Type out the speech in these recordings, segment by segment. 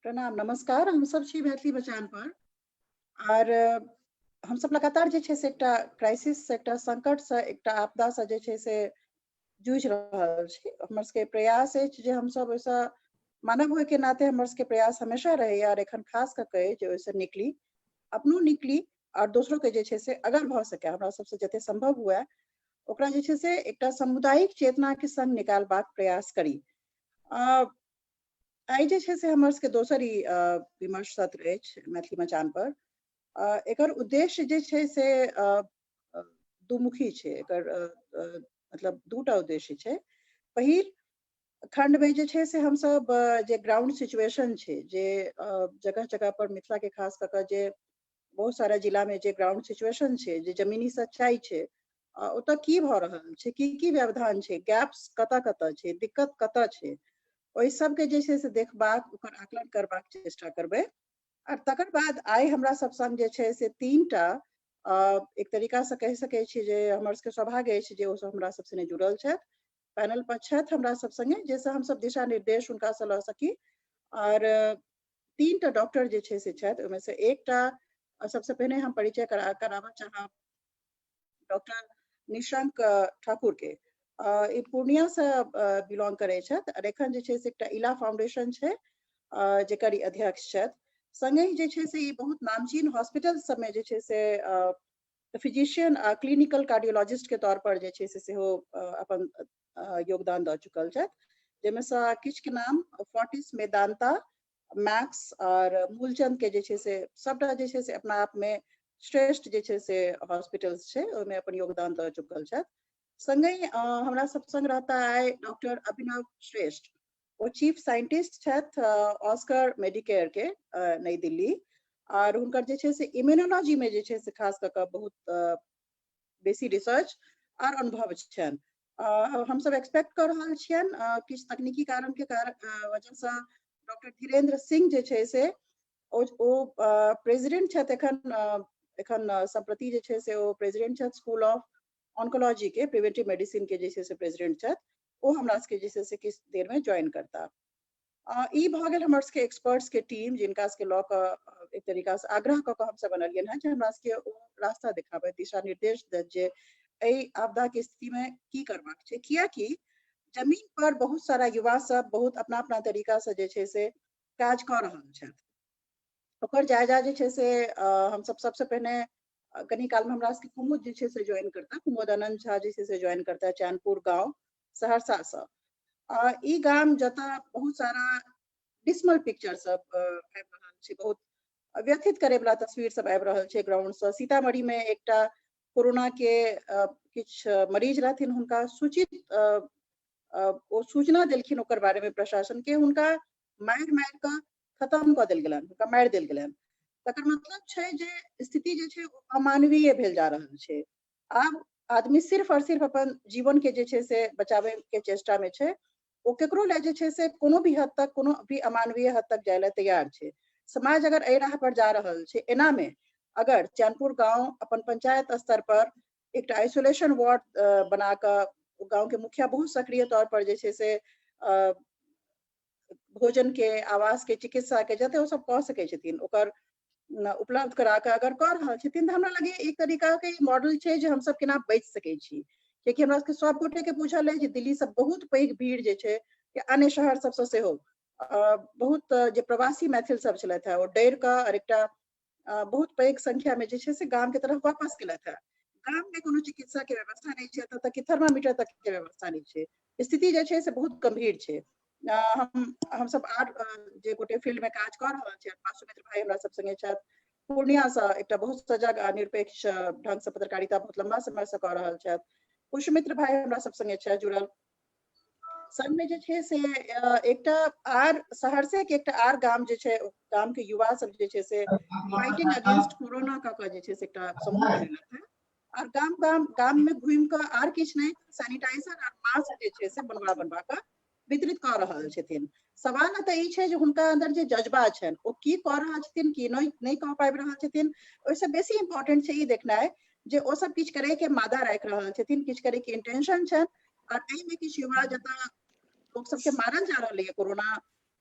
प्रणाम, नमस्कार। हमसब छी मैथिली बचान पर आर हमसब लगातार जे छै से एकटा क्राइसिस, एकटा संकट से, एकटा आपदा से जे छै से जूझि रहल छी। हमर सबके प्रयास अछि जे हमसब ओहिसँ मानव होय के नाते हमर सबके प्रयास हमेशा रहैया और एखन खास कऽ के जे ओहिसँ निकली, अपनो निकली और दोसरो के जे छै से अगर भऽ सकै, हमरा सबसँ जते संभव हुए ओकरा जे छै से एकटा सामुदायिक चेतना के संग निकालबाक प्रयास करी। आइ जे छै से हमर सबके दोसर ई विमर्श सत्र अछि मैथिली मचान पर। एकर उद्देश्य जे छै से दुमुखी छै। एकर मतलब दूटा उद्देश्य छै। पहिल खंड में जे छै से हमसब जे ग्राउंड सिचुएशन छै, जे जगह जगह पर मिथिला के खास कऽ के जे बहुत सारा जिला में जे ग्राउंड सिचुएशन छै, जे जमीनी सच्चाई छै, ओतऽ की भऽ रहल छै, की की व्यवधान छै, गैप्स कतऽ कतऽ छै, दिक्कत कतऽ छै, ओहि सबके जे छै से देखबाक, ओकर आकलन करबाक चेष्टा करबै। आर तकर बाद आइ हमरा सब संग जे छै से तीनटा एक तरीका से कहि सकै छी जे हमर सबके सौभाग्य अछि जे ओ सब हमरा सब संगे जुड़ल छथि, पैनल पर छथि हमरा सब संगे, जाहिसँ हमसब दिशा निर्देश हुनका से लऽ सकी। और तीनटा डॉक्टर जे छै से छथि, ओहिमे से एकटा सबसे पहिने हम परिचय कराबऽ चाहब डॉक्टर निशंक ठाकुर के। ई पूर्णिया से बिलोंग करै छथि और एखन जे छै से एकटा इला फाउंडेशन छै जेकर ई अध्यक्ष छथि। संगहि जे छै से ई बहुत नामचीन हॉस्पिटल सबमे जे छै से फिजिशियन आ क्लिनिकल कार्डियोलॉजिस्ट के तौर पर जे छै से सेहो अपन योगदान दऽ चुकल छथि, जाहिमे सँ किछु के नाम फोर्टिस, मेदांता, मैक्स और मूलचंद के जे छै से सबटा जे छै से अपना आप में श्रेष्ठ जे छै से हॉस्पिटल्स छै, ओहिमे अपन योगदान दऽ चुकल छथि। संगहि हमरा सब संग रहता है डॉक्टर अभिनव श्रेष्ठ, ओ चीफ साइंटिस्ट छथि ऑस्कर मेडिकेयर के नई दिल्ली, और हुनकर जे छै से इम्यूनोलॉजी में जे छै से खास कऽ कऽ बहुत बेसी रिसर्च और अनुभव छनि। हमसब एक्सपेक्ट कऽ रहल छियनि किछु तकनीकी कारण के वजह से डॉक्टर धीरेन्द्र सिंह जे छै से ओ प्रेसिडेंट छथि एखन, एखन सम्प्रति जे छै से ओ प्रेसिडेंट छथि स्कूल ऑफ ऑन्कोलॉजी के, प्रिवेंटिव मेडिसिन के जे छै से प्रेसिडेंट छथि, ओ हमरा सबके जे छै से किछु देर में ज्वाइन करता। ई भऽ गेल हमर सबके एक्सपर्ट्स के टीम, जिनका सबके लऽ कऽ एक तरीका से आग्रह कऽ कऽ हमसब बनलियनि हेँ जे हमरा सबके ओ रास्ता देखाबे, दिशा निर्देश दे जे एहि आपदा के स्थिति में की करबाक छै। कियाकि जमीन पर बहुत सारा युवा सब बहुत अपना अपना तरीका से जे छै से काज कऽ रहल छथि। ओकर जायजा जे छै से हमसब सबसे पहिने कनी काल में हमरा सबके कुमुद जे छै से ज्वाइन करता, कुमुद आनंद झा जे छै से ज्वाइन करता चैनपुर गाँव सहरसा सँ। ई गाम जतऽ बहुत सारा डिस्मल पिक्चर सब आबि रहल छै, बहुत व्यथित करे वाला तस्वीर सब आबि रहल छै ग्राउंड सँ। सीतामढ़ी में एकटा कोरोना के किछु मरीज रहथिन, हुनका सूचित ओ सूचना देलखिन ओकर बारे में प्रशासन के, हुनका मारि मारि कऽ खत्म कऽ देल गेलनि, हुनका मारि देल गेलनि। तकर मतलब छै जे स्थिति जे छै ओ अमानवीय भेल जा रहल छै। आब आदमी सिर्फ और सिर्फ अपन जीवन के जे छै से बचाबै के चेष्टा में छै, ओ केकरो लए जे छै से कोनो भी हद तक, कोनो भी अमानवीय हद तक जाय लए तैयार छै। समाज अगर एहि राह पर जा रहल छै, एना में अगर चैनपुर गांव अपन पंचायत स्तर पर एकटा आइसोलेशन वार्ड बना कऽ गांव के मुखिया बहुत सक्रिय तौर पर जे छै से भोजन के, आवास के, चिकित्सा के जते ओ सब कऽ सकै छथिन ओकर उपलब्ध करा कऽ अगर कऽ रहल छथिन, तऽ हमरा लगैया एक तरीका के मॉडल छै जे हमसब केना बचि सकै छी। कियाकि हमरा सबके सब गोटे के बुझल अइ जे दिल्ली से बहुत पैघ भीड़ जे छै अन्य शहर सबसँ सेहो बहुत जे प्रवासी मैथिल सब छलथि हेँ ओ डरि कऽ और एकटा बहुत पैघ संख्या में जे छै से गाम के तरफ वापस केलथि हेँ। गाम में कोनो चिकित्सा के व्यवस्था नहि छै, एतऽ तक कि थर्मामीटर तक के व्यवस्था नहि छै। स्थिति जे छै से बहुत गंभीर छै। हमसब आर जे गोटे फील्ड में काज कऽ रहल छी, सुमित्र भाई हमरा सब संगे छथि, पूर्णिया से एकटा बहुत सजग आ निरपेक्ष ढंग से पत्रकारिता बहुत लंबा समय से कऽ रहल छथि, पुष्यमित्र भाई हमरा सब संगे छथि जुड़ल। संग में जे छै से एकटा आर सहरसे के एकटा आर गाम जे छै, गाम के युवा सब जे छै से फाइटिंग अगेंस्ट कोरोना कऽ कऽ जे छै से एकटा समूह बनेलक हेँ और गाम गाम गाम में घुमि कऽ आर किछु नहि सैनिटाइजर आर मास्क जे छै से बनवा बनवा कऽ वितरित कऽ रहल छथिन। सवाल एतऽ ई छै जे हुनका अन्दर जे जज्बा छनि ओ की कऽ रहल छथिन, की नहि कऽ पाबि रहल छथिन। ओहिसँ बेसी इम्पोर्टेंट छै ई देखनाइ जे ओ सब किछु करे के मादा राखि रहल छथिन, किछु करे के इंटेंशन छनि। और एहिमे किछु युवा जतऽ लोक सबके मारल जा रहल है कोरोना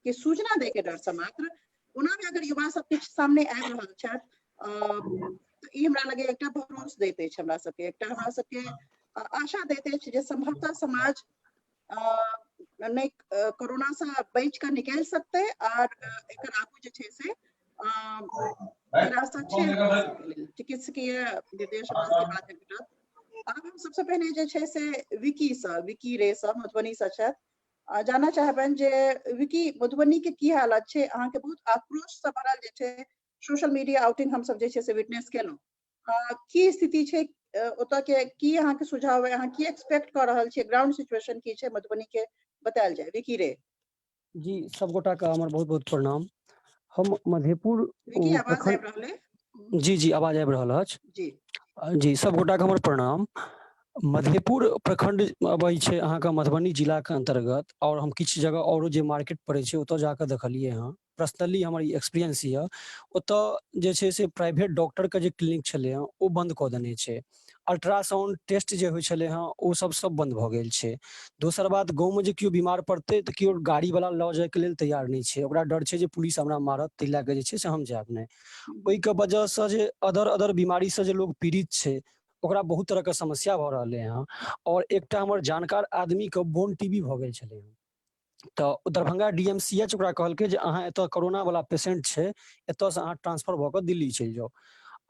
के सूचना दे के डर से मात्र, ओना भी अगर युवा सब किछु सामने आबि रहल छथि, तऽ ई हमरा लगैया एकटा भरोस दैत अछि हमरा सबके, एकटा हमरा सबके आशा दैत अछि जे संभवतः समाज नहि कोरोना से बचि कऽ निकलि सकतै आर एकर आगू जे छै से रास्ता छै हमरा सबके लेल। चिकित्सकीय निर्देश हमरा सबके बाद भेटत। आब हम सबसँ पहिने जे छै से विकी सँ, विकी रे सँ मधुबनी सँ छथि, जानऽ चाहबनि जे विकी मधुबनी के की हालत छै। अहाँके बहुत आक्रोश सँ भरल जे छै सोशल मीडिया आउटिंग हमसब जे छै से विटनेस केलहुँ। की स्थिति छै ओतऽ के, की अहाँके सुझाव है, अहाँ की एक्सपेक्ट कऽ रहल छियै, ग्राउंड सिचुएशन की छै मधुबनी के, बतायल जाय विकी रे। जी, सब गोटा के हमर बहुत बहुत प्रणाम। हम मधेपुर विकी, आवाज आबि रहल है? जी जी, आवाज आबि रहल अछि। जी जी, सब गोटा के हमर प्रणाम। मधेपुर प्रखंड अबै छै अहाँके मधुबनी जिला के अंतर्गत, और हम किछु जगह औरो जे मार्केट पड़ै छै ओतऽ जाकऽ देखलियै हँ, पर्सनली हमर ई एक्सपीरियंस यऽ। ओतऽ जे छै से प्राइवेट डॉक्टरके जे क्लिनिक छलै हँ ओ बन्द कऽ देने छै। अल्ट्रासाउंड टेस्ट जे होइ छलै हँ ओ सब सब बन्द भऽ गेल छै। दोसर बात, गाँवमे जे केओ बीमार पड़तै तऽ केओ गाड़ी वाला लऽ जायके लेल तैयार नहि छै, ओकरा डर छै जे पुलिस हमरा मारत, ताहि लए कऽ जे छै से हम जायब नहि। ओहिके वजहसँ जे अदर अदर बीमारीसँ जे लोग पीड़ित छै ओकरा बहुत तरहके समस्या भऽ रहलै हँ। आओर एकटा हमर जानकार आदमीके बोन टीबी भऽ गेल छलै हँ, तऽ Darbhanga D M C H ओकरा कहलकै जे अहाँ एतऽ कोरोना वाला पेशेंट छै, एतऽसँ अहाँ ट्रांसफर भऽ कऽ दिल्ली चलि जाउ।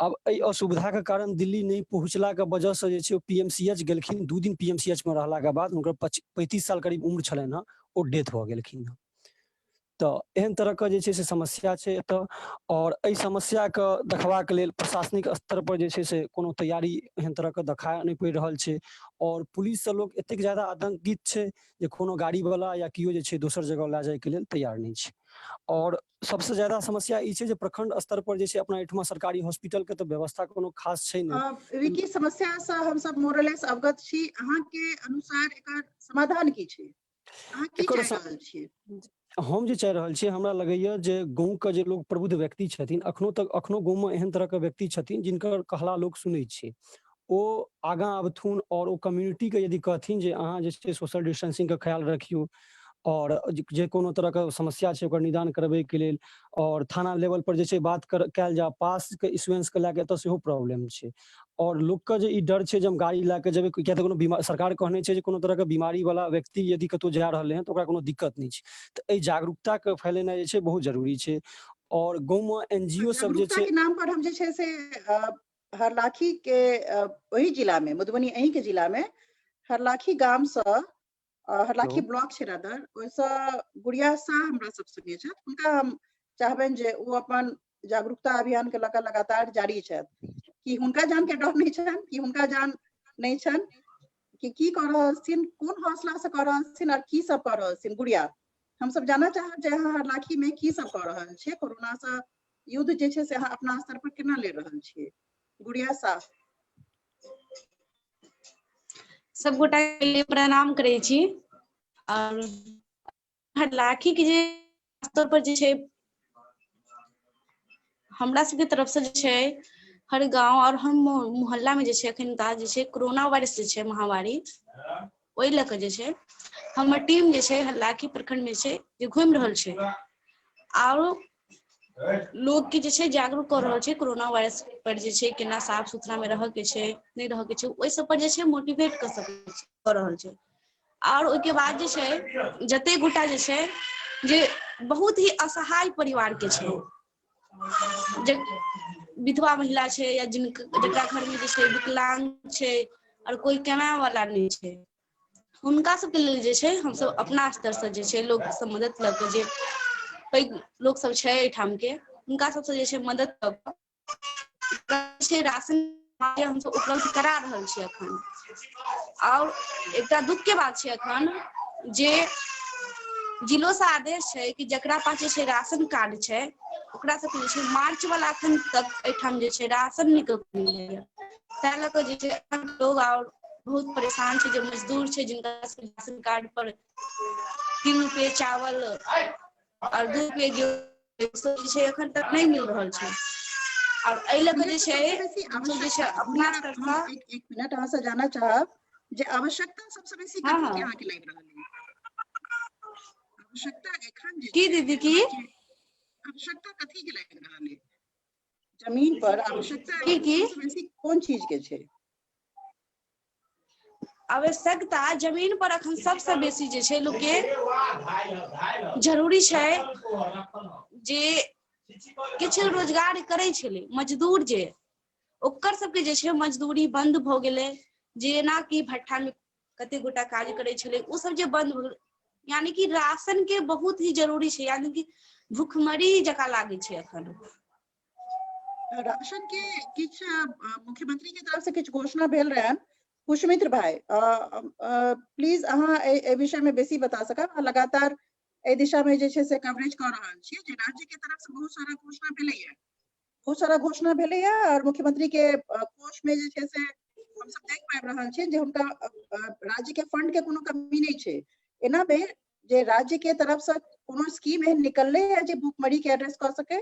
आब एहि असुविधाके कारण दिल्ली नहि पहुँचलाके वजहसँ जे छै ओ पी एम सी एच गेलखिन। 2 दिन पी एम सी एच मे रहलाके बाद हुनकर 35 साल करीब उम्र छलनि हँ, ओ डेथ भऽ गेलखिन हँ। तऽ एहन तरहके जे छै से समस्या छै एतऽ, आओर एहि समस्याके देखबाक लेल प्रशासनिक स्तर पर जे छै से कोनो तैयारी एहन तरहके देखा नहि पड़ि रहल छै। आओर पुलिससँ लोक एतेक ज्यादा आतंकित छै जे कोनो गाड़ी वाला या केओ जे छै दोसर जगह लए जायके लेल तैयार नहि छै। आओर सबसँ ज्यादा समस्या ई छै जे प्रखंड स्तर पर जे छै अपना एहिठमा सरकारी हॉस्पिटल के तऽ व्यवस्था कोनो खास छै नहि। विकी, समस्या सँ हमसब मोरलेस अवगत छी, अहाँके अनुसार एकर समाधान की छै, अहाँ की एकर चाहि रहल छियै? हम जे चाहि रहल छियै, हमरा लगैया जे गाँवके जे लोक प्रबुद्ध व्यक्ति छथिन, अखनो तक अखनो गाँवमे एहन तरहके व्यक्ति छथिन जिनकर कहला लोक सुनै छै, ओ आगाँ आबथुन आओर ओ कम्युनिटीके यदि कहथिन जे अहाँ जे छै सोशल डिस्टेंसिंगके ख्याल रखियौ आओर जे कोनो तरहके समस्या छै ओकर निदान करबैके लेल, आओर थाना लेवल पर जे छै बात कयल जाय। पासके इशुएंसके लए कऽ एतऽ सेहो प्रॉब्लम छै। आओर लोकके जे ई डर छै जे हम गाड़ी लए कऽ जेबै, किया तऽ कोनो बीमार, सरकार कहने छै जे कोनो तरहके बीमारी वाला व्यक्ति यदि कतहु जा रहलै हँ तऽ ओकरा कोनो दिक्कत नहि छै। तऽ एहि जागरूकताके फैलेनाइ जे छै बहुत जरूरी छै। आओर गाँवमे एन जी ओ सब जे जागरूकता छै के नाम पर हम जे छै से हरलाखी के ओहि जिला में, मधुबनी अहीं के जिला में हरलाखी गाम सँ, हरलाखी ब्लॉक छै रादर, ओहिसँ गुड़िया शाह हमरा सब संगे छथि। हुनका हम चाहबनि जे ओ अपन जागरूकता अभियान के लऽ कऽ लगातार जारी छथि, कि हुनका जान के डर नहि छनि, कि हुनका जान नहि छनि, कि की कऽ रहल छथिन, कोन हौसला से कऽ रहल छथिन और की सब कऽ रहल छथिन। गुड़िया, हम सब जानऽ चाहब जे अहाँ हरलाखी में की सब कऽ रहल छियै, कोरोना सँ युद्ध जे छै से अहाँ अपना स्तर पर केना ले रहल छियै। गुड़िया साह। सब गोटा के प्रणाम करै छी। और हरलाखी के जे स्तर पर जे छै हमरा सबके तरफ से जे छै हर गांव और हर मोहल्ला में जे छै अखन ता जे छै कोरोना वायरस जे छै महामारी, ओहि लऽ कऽ जे छै हमर टीम जे छै हरलाखी प्रखंड में छै जे घुमि रहल छै आरो लोक के जे छै जागरूक कऽ रहल छै कोरोना वायरस पर जे छै केना साफ सुथरा मे रहऽ के छै, नहि रहऽ के छै, ओहि सब पर जे छै मोटिवेट कऽ सकै छै, कऽ रहल छै। आओर ओहिके बाद जे छै जते गोटा जे छै जे बहुत ही असहाय परिवार के छै, जे विधवा महिला छै या जिनक जकरा घर में जे छै विकलांग छै और कोई कमाय वाला नहि छै, हुनका सबके लेल जे छै हमसब अपना स्तर से जे छै लोक सब मदद लऽ के, जे पैघ लोक सब छै एहिठाम के, हुनका सबसँ जे छै मदद लऽ कऽ छै राशन हमसब उपलब्ध करा रहल छी अखन। आओर एकटा दुख के बात छै अखन जे जिलो से आदेश छै कि जकरा पास जे छै राशन कार्ड छै ओकरा सबके जे छै मार्च वाला अखन तक एहिठाम जे छै राशन नहि मिलैया, ताहि लऽ कऽ जे छै लोग आओर बहुत परेशान छै। जे मजदूर छै जिनका सबके राशन कार्ड पर 3 रुपये चावल और 2 रुपये गेहूँ जे छै अखन तक नहि मिल रहल छै। और एहि लऽ कऽ जे छै हमसब जे छै अपना स्तर सँ एक मिनट अहाँ से जानऽ चाहब जे आवश्यकता सबसे बेसी कथी के अहाँके लागि रहल है? आवश्यकता एखन जे की दीदी की आवश्यकता कथी के लागि रहल है? जमीन पर आवश्यकता की की सबसँ बेसी कोन चीज के छै? आवश्यकता जमीन पर अखन सबसँ बेसी जे छै लोक के जरूरी छै जे किछु रोजगार करै छलै मजदूर, जे ओकर सबके जे छै मजदूरी बन्द भऽ गेलै। जेना कि भट्ठा मे कते गोटा काज करै छलै, ओ सब जे बन्द भऽ गेलै, यानी कि राशन के बहुत ही जरूरी छै, यानी कि भूखमरी जकाँ लागै छै अखन। राशन के किछु मुख्यमंत्री के तरफ से किछु घोषणा भेल रहनि। पुष्यमित्र भाई, प्लीज अहाँ एहि विषय में बेसी बता सकब। अहाँ लगातार एहि दिशा में जे छै से कवरेज कऽ रहल छियै जे राज्य के तरफ से बहुत सारा घोषणा भेलैया, बहुत सारा घोषणा भेलैया और मुख्यमंत्री के कोष में जे छै से हमसब देख पाबि रहल छियै जे हुनका राज्य के फंड के कोनो कमी नहि छै। एना में जे राज्य के तरफ से कोनो स्कीम एहन निकलले है जे भूखमरी के एड्रेस कऽ सके,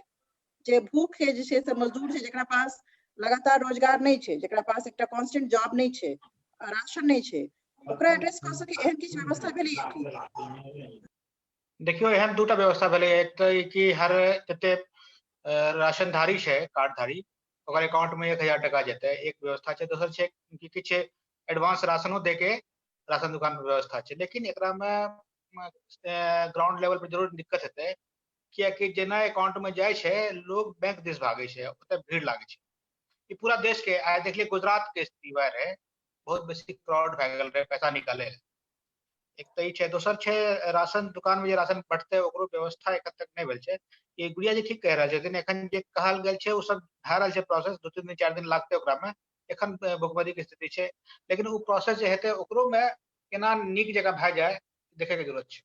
जे भूख के जे छै से मजदूर छै, जकरा पास लगातार रोजगार नहि छै, जकरा पास एकटा कांस्टेंट जॉब नहि छै, राशन नहि छै, ओकरा एड्रेस कऽ सके, एहन किछु व्यवस्था भेलैया की? देखियौ, एहन दूटा व्यवस्था भेलै। एक तऽ ई कि हर जते राशनधारी छै, कार्डधारी, ओकर अकाउंट में 1000 टका जेतै, एक व्यवस्था छै। दोसर छै कि किछु एडवांस राशनो दे के राशन दुकान पर व्यवस्था छै। लेकिन एकरा में ग्राउंड लेवल पर जरूर दिक्कत हेतै, कियाकि जेना अकाउंट में जाइ छै लोग बैंक दिस भागै छै, ओतऽ भीड़ लागै छै। ई पूरा देश के आइ देखलियै गुजरात के स्थिति वएह रहै, बहुत बेसी क्राउड भए गेल रहै पैसा निकाले। एक तऽ ई छै। दोसर छै राशन दुकान में जे राशन बँटतै ओकरो व्यवस्था एखन तक नहि भेल छै। ई गुड़िया जी ठीक कहि रहल छथिन, एखन जे कहल गेल छै ओ सब भए रहल छै प्रोसेस, 2-3 दिन 4 दिन लागतै ओकरा में। एखन भुखमरी के स्थिति छै, लेकिन ओ प्रोसेस जे हेतै ओकरो में केना नीक जकाँ भए जाय देखे के जरूरत छै।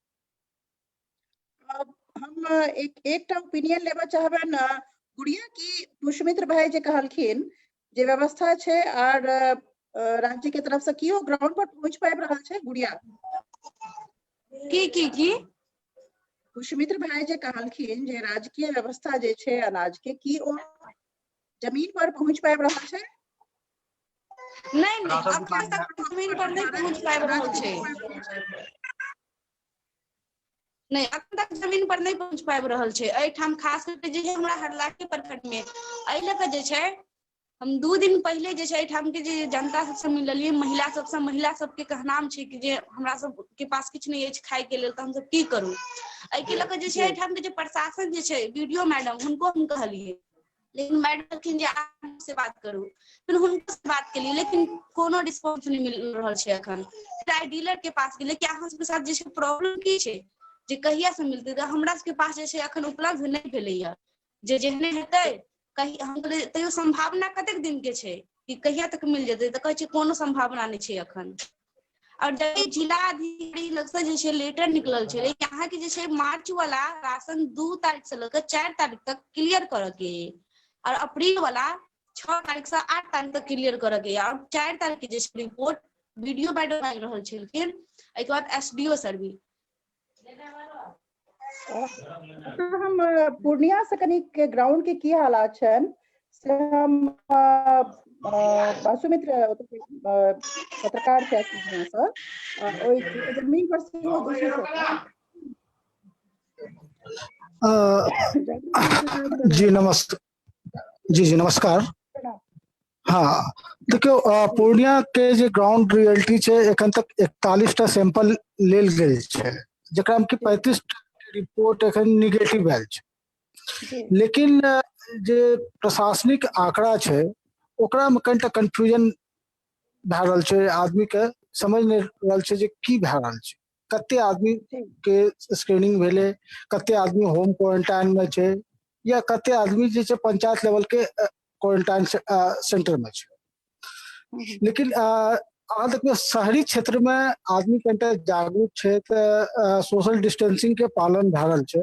हम एकटा ओपिनियन लेबऽ चाहबनि गुड़िया की पुष्यमित्र भाई जे कहलखिन जे व्यवस्था छै आर राज्य के तरफ से की ओ ग्राउंड पर पहुंच पाबि रहल छै गुड़िया? की की की पुष्यमित्र भाई जे कहलखिन जे राजकीय व्यवस्था जे छै अनाज के, की ओ जमीन पर पहुंच पाबि रहल छै? नहि नहि, अखन तक जमीन पर नहि पहुंच पाबि रहल छै। नहि, अखन तक जमीन पर नहि पहुंच पाबि रहल छै एहिठाम, खास करके जे हमरा हरलाखी प्रखंड में। एहि लऽ कऽ जे छै हम 2 दिन पहिले जे छै एहिठाम के जे जनता सबसँ मिललियै, महिला सबसँ, महिला सबके कहनाम छै कि जे हमरा सबके पास किछु नहि अछि खाय के लेल, तऽ हमसब की करू? एहिके लऽ कऽ जे छै एहिठाम के जे प्रशासन जे छै, बी.डी.ओ मैडम, हुनको हम कहलियै, लेकिन मैडम कहलखिन जे अहाँ से बात करू। फिर हुनको से बात केलियै, लेकिन कोनो रिस्पॉन्स नहि मिल रहल छै एखन। फिर आइ डीलर के पास गेलियै कि अहाँ सबके साथ जे छै प्रॉब्लम की छै, जे कहिया से मिलतै? तऽ हमरा सबके पास जे छै एखन उपलब्ध नहि भेलैया, जे जेहने हेतै कही। हम कहलियै तैयो सम्भावना कतेक दिन के छै कि कहिया तक मिल जेतै? तऽ कहै छै कोनो सम्भावना नहि छै एखन। और जब जिला अधिकारी लग से जे छै लेटर निकलल छलै कि अहाँके जे छै मार्च वाला राशन 2 तारीख से लऽ कऽ 4 तारीख तक क्लियर करऽ के, और अप्रैल वाला 6 तारीख से 8 तारीख तक क्लियर करऽ के, और 4 तारीख के जे छै रिपोर्ट बीडीओ मैडम मांगि रहल छलखिन, एहिके बाद एसडीओ सर भी। हम पूर्णिया से कनिक ग्राउंड के की हालात छनि से हम वासुमित्र पत्रकार छथि पूर्णिया से, ओहि जमीन पर सेहो जे छै से जी नमस्कार। जी जी नमस्कार। हाँ देखियौ, पूर्णिया के जे ग्राउंड रियलिटी छै, एखन तक 41 टा सैंपल लेल गेल छै, जकरा में कि 35 रिपोर्ट एखन निगेटिव आयल छै। लेकिन जे प्रशासनिक आंकड़ा छै ओकरा में कनिटा कंफ्यूजन भए रहल छै, आदमी के समझ नहि रहल छै जे की भए रहल छै, कते आदमी के स्क्रीनिंग भेलै, कते आदमी होम क्वारंटाइन में छै, या कते आदमी जे छै पंचायत लेवल के क्वारंटाइन सेंटर में छै। लेकिन अहाँ देखियौ शहरी क्षेत्र में आदमी कनिटा जागरूक छै तऽ सोशल डिस्टेंसिंग के पालन भए रहल छै,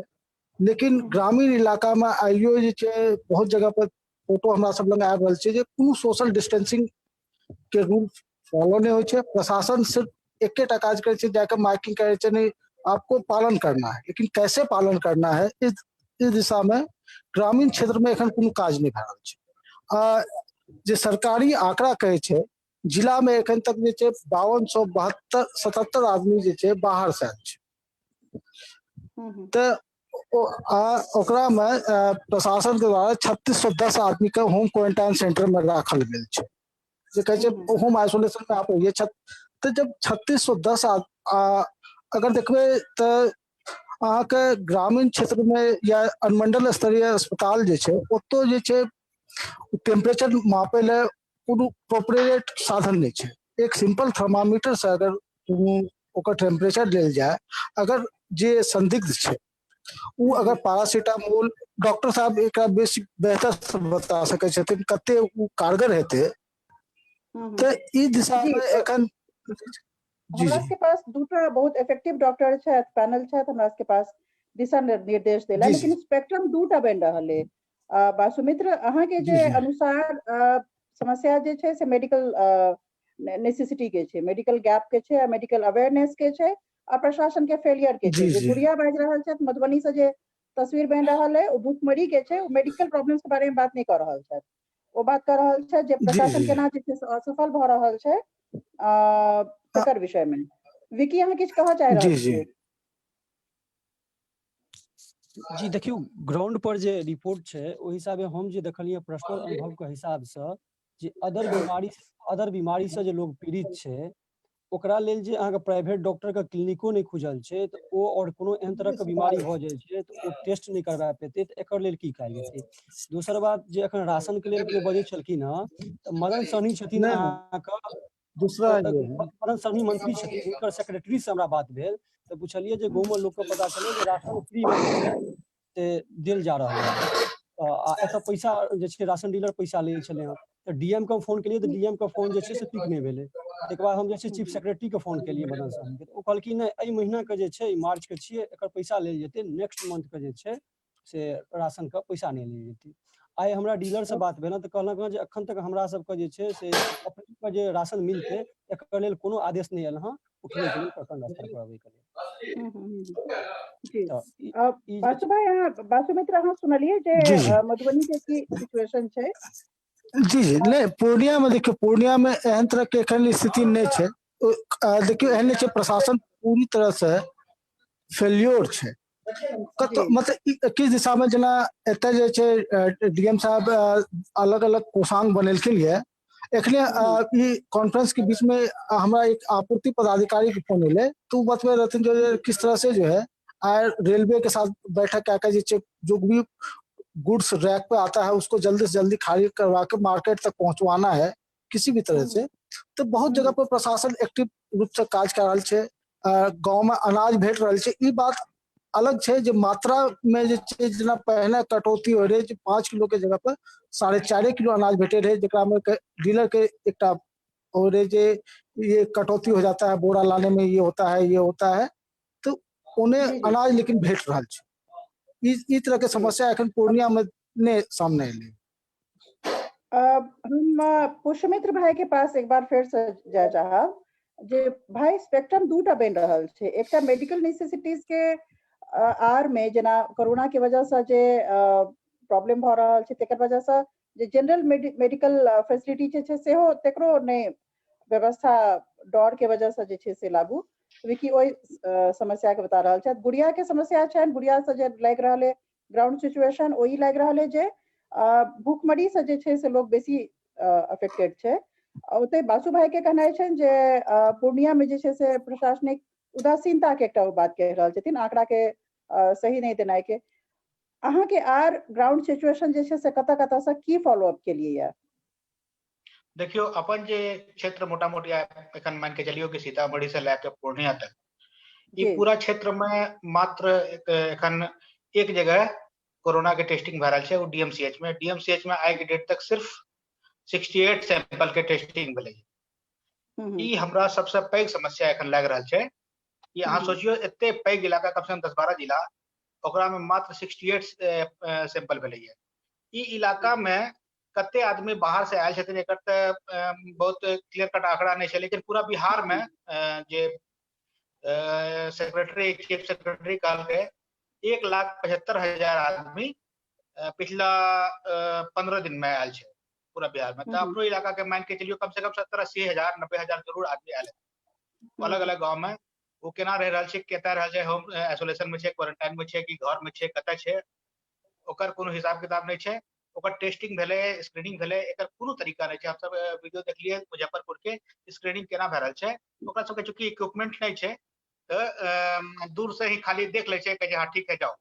लेकिन ग्रामीण इलाका में आइयो जे छै बहुत जगह पर फोटो हमरा सब लग आबि रहल छै जे कोनो सोशल डिस्टेंसिंग के रूल फॉलो नहि होइ छै। प्रशासन सिर्फ एकेटा काज करै छै, जाके माइकिंग करै छै, नहीं आपको पालन करना है, लेकिन कैसे पालन करना है इस दिशा में ग्रामीण क्षेत्र में एखन कोनो काज नहि भए रहल छै। जे सरकारी आंकड़ा कहै छै जिला में एखन तक जे छै 5272 77 आदमी जे छै बाहर से आयल छै। तऽ ओकरा मे प्रशासन के द्वारा 3610 आदमी के होम क्वारंटाइन सेंटर में राखल गेल छै, जे कहै छै होम आइसोलेशन में आप रहिए। तऽ जब 3610 अगर देखबै तऽ अहाँके ग्रामीण क्षेत्र में या अनुमंडल स्तरीय अस्पताल जे छै ओतौ जे छै टेम्परेचर मापे लए कोनो अप्रोप्रिएट साधन नहि छै। एक सिंपल थर्मामीटर से अगर ओकर टेम्परेचर लेल जाय, अगर जे संदिग्ध छै ओ अगर पारासीटामोल, डॉक्टर साहब एकरा बेसी बेहतर से बता सकै छथिन कते ओ कारगर हेतै, तऽ ई दिशा मे एखन जी हमरा सबके पास दूटा बहुत इफेक्टिव डॉक्टर छथि, पैनल छथि हमरा सबके पास दिशा निर्देश देला, लेकिन स्पेक्ट्रम दूटा बनि रहल है। वासुमित्र, अहाँके जे अनुसार समस्या जे छै से मेडिकल नेसेसिटी के छै, मेडिकल गैप के छै, मेडिकल अवेयरनेस के छै आ प्रशासन के फेलियर के छै। जे गुड़िया बाजि रहल छथि मधुबनी से, जे तस्वीर बनि रहल है ओ भूखमरी के छै, ओ मेडिकल प्रॉब्लम्स के बारे में बात नहीं कर रहल छथि, ओ बात कर रहल छथि जे प्रशासन केना जे छै से असफल भऽ रहल छै तकर विषय में। विकी, अहाँ किछु कहऽ चाहि रहल छी? जी देखियौ, ग्राउंड पर जे रिपोर्ट छै ओहि हिसाबे हम जे देखलियै पर्सनल अनुभव के हिसाब से जे अदर बीमारी से जे लोग पीड़ित छै ओकरा लेल जे अहाँके प्राइवेट डॉक्टर के क्लिनिको नहि खुजल छै, तऽ ओ और कोनो एहन तरह के बीमारी भऽ जाइ छै तऽ ओ टेस्ट नहि करबा पेतै, तऽ एकर लेल की कयल जेतै? दोसर बात जे एखन राशन के लेल केओ बजै छलखिन हँ, तऽ मदन सहनी छथिन अहाँके, दूसरा मदन सहनी मंत्री छथिन, हुनकर सेक्रेटरी से हमरा बात भेल तऽ पुछलियै जे गाँवमे लोकके पता चलै जे राशन फ्री मे जे छै से देल जा रहल है आ एतऽ पैसा जे छै राशन डीलर पैसा लै छलै हँ, तऽ डीएम के हम फोन केलियै तऽ डीएम के फोन जे छै से पिक नहि भेलै। ताहिके बाद हम जे छै चीफ सेक्रेटरी के फोन केलियै मदन साहब के, ओ कहलखिन नहि एहि महीना के जे छै मार्च के छियै एकर पैसा लेल जेतै, नेक्स्ट मंथ के जे छै से राशन के पैसा नहि लेल जेतै। आइ हमरा डीलर से बात भेल तऽ कहलक हँ जे अखन तक हमरा सबके जे छै से अपने जे राशन मिलतै एकर लेल कोनो आदेश नहि आयल हँ उठबैके लेल प्रखंड स्तर पर अबैके लेल। जी बासु भाई, अहाँ बासु मित्र अहाँ सुनलियै जे मधुबनी के की सिचुएशन छै? जी जी नहि, पूर्णिया में देखियौ, पूर्णिया में एहन तरह के एखन स्थिति नहि छै। देखियौ, एहन नहि छै, प्रशासन पूरी तरह से फेल्योर छै कतौ, मतलब किस दिशा में। जेना एतऽ जे छै डीएम साहब अलग अलग कोषांग बनेलखिन ये। एखने ई कॉन्फ्रेंस के बीच में हमरा एक आपूर्ति पदाधिकारी के फोन एलै तो उ बतबै रहथिन जो किस तरह से जो है रेलवे के साथ बैठक कए के जे छै जो भी गुड्स रैक पे आता है उसको जल्दी से जल्दी खाली करवा के मार्केट तक पहुंचवाना है किसी भी तरह से। तो बहुत जगह पर प्रशासन एक्टिव रूप से काज कर रहल छै, गाँव में अनाज भेट रहल छै। ई बात अलग छै जे मात्रा में जे छै जेना पहिने कटौती होइ रहै जे 5 किलो के जगह पर 4.5 किलो अनाज भेटे रहे, जेकरा में डीलर के एकटा हो रहे जे ये कटौती हो जाता है, बोरा लाने में ये होता है, ये होता है, तो उन्हें अनाज लेकिन भेट रहल छै। ई तरह के समस्या एखन पूर्णिया में ने सामने एलै। हम पुष्यमित्र भाई के पास एक बार फेर से जाय चाहब जे भाई स्पेक्ट्रम दूटा बनि रहल छै, एकटा मेडिकल नेसेसिटीज के आर में जेना कोरोना के वजह से जे प्रॉब्लम भऽ रहल छै तेकर वजह से जे जनरल मेडिकल फैसिलिटी जे छै सेहो तकरो नहि व्यवस्था डर के वजह से जे छै से लागू। विकी ओहि समस्या के बता रहल छथि। गुड़िया के समस्या छनि, गुड़िया से जे लागि रहल है ग्राउंड सिचुएशन ओही लागि रहल है जे भूखमरी से जे छै से लोग बेसी अफेक्टेड छै। ओतहि बासु भाई के कहनाइ छनि जे पूर्णिया में जे छै से प्रशासनिक उदासीनता के एकटा ओ बात कहि रहल छथिन, आंकड़ा के सही नहि देनाइ के। अहाँके आर ग्राउंड सिचुएशन जे छै से कतऽ कतऽ से की फॉलो अप केलियै ये? देखियौ, अपन जे क्षेत्र मोटा मोटी एखन मान के चलियौ कि सीतामढ़ी से लए के पूर्णिया तक ई पूरा क्षेत्र में मात्र एखन एक जगह कोरोना के टेस्टिंग भए रहल छै, ओ डीएमसीएच में। डीएमसीएच में आइ के डेट तक सिर्फ 68 सैंपल के टेस्टिंग भेलै। ई हमरा सबसे पैघ समस्या एखन लागि रहल छै कि अहाँ सोचियौ एते पैघ इलाका, कम से कम 10-12 जिला, ओकरा में मात्र 68 सैंपल भेलैया। ई इलाका में कते आदमी बाहर से आयल छथिन एकर तऽ बहुत क्लियर कट आंकड़ा नहि छै, लेकिन पूरा बिहार में जे सेक्रेटरी, चीफ सेक्रेटरी कहलकै 1,75,000 आदमी पिछला 15 दिन में आयल छै पूरा बिहार में। तऽ अपनो इलाका के मान के चलियो कम से कम 70-80 हजार 90 हजार जरूर आदमी आयल है अलग अलग गांव में। ओ केना रहि रहल छै, कतऽ रहल छै, होम आइसोलेशन में छै, क्वारंटाइन में छै कि घर में छै, कतऽ छै, ओकर कोनो हिसाब किताब नहि छै। ओकर टेस्टिंग भेलै, स्क्रीनिंग भेलै, एकर कोनो तरीका नहि छै। हमसब वीडियो देखलियै मुजफ्फरपुर के, स्क्रीनिंग केना भए रहल छै। ओकरा सबके चूँकि इक्विपमेंट नहि छै तऽ दूर से ही खाली देख लै छै, कहै छै हाँ ठीक है जाओ।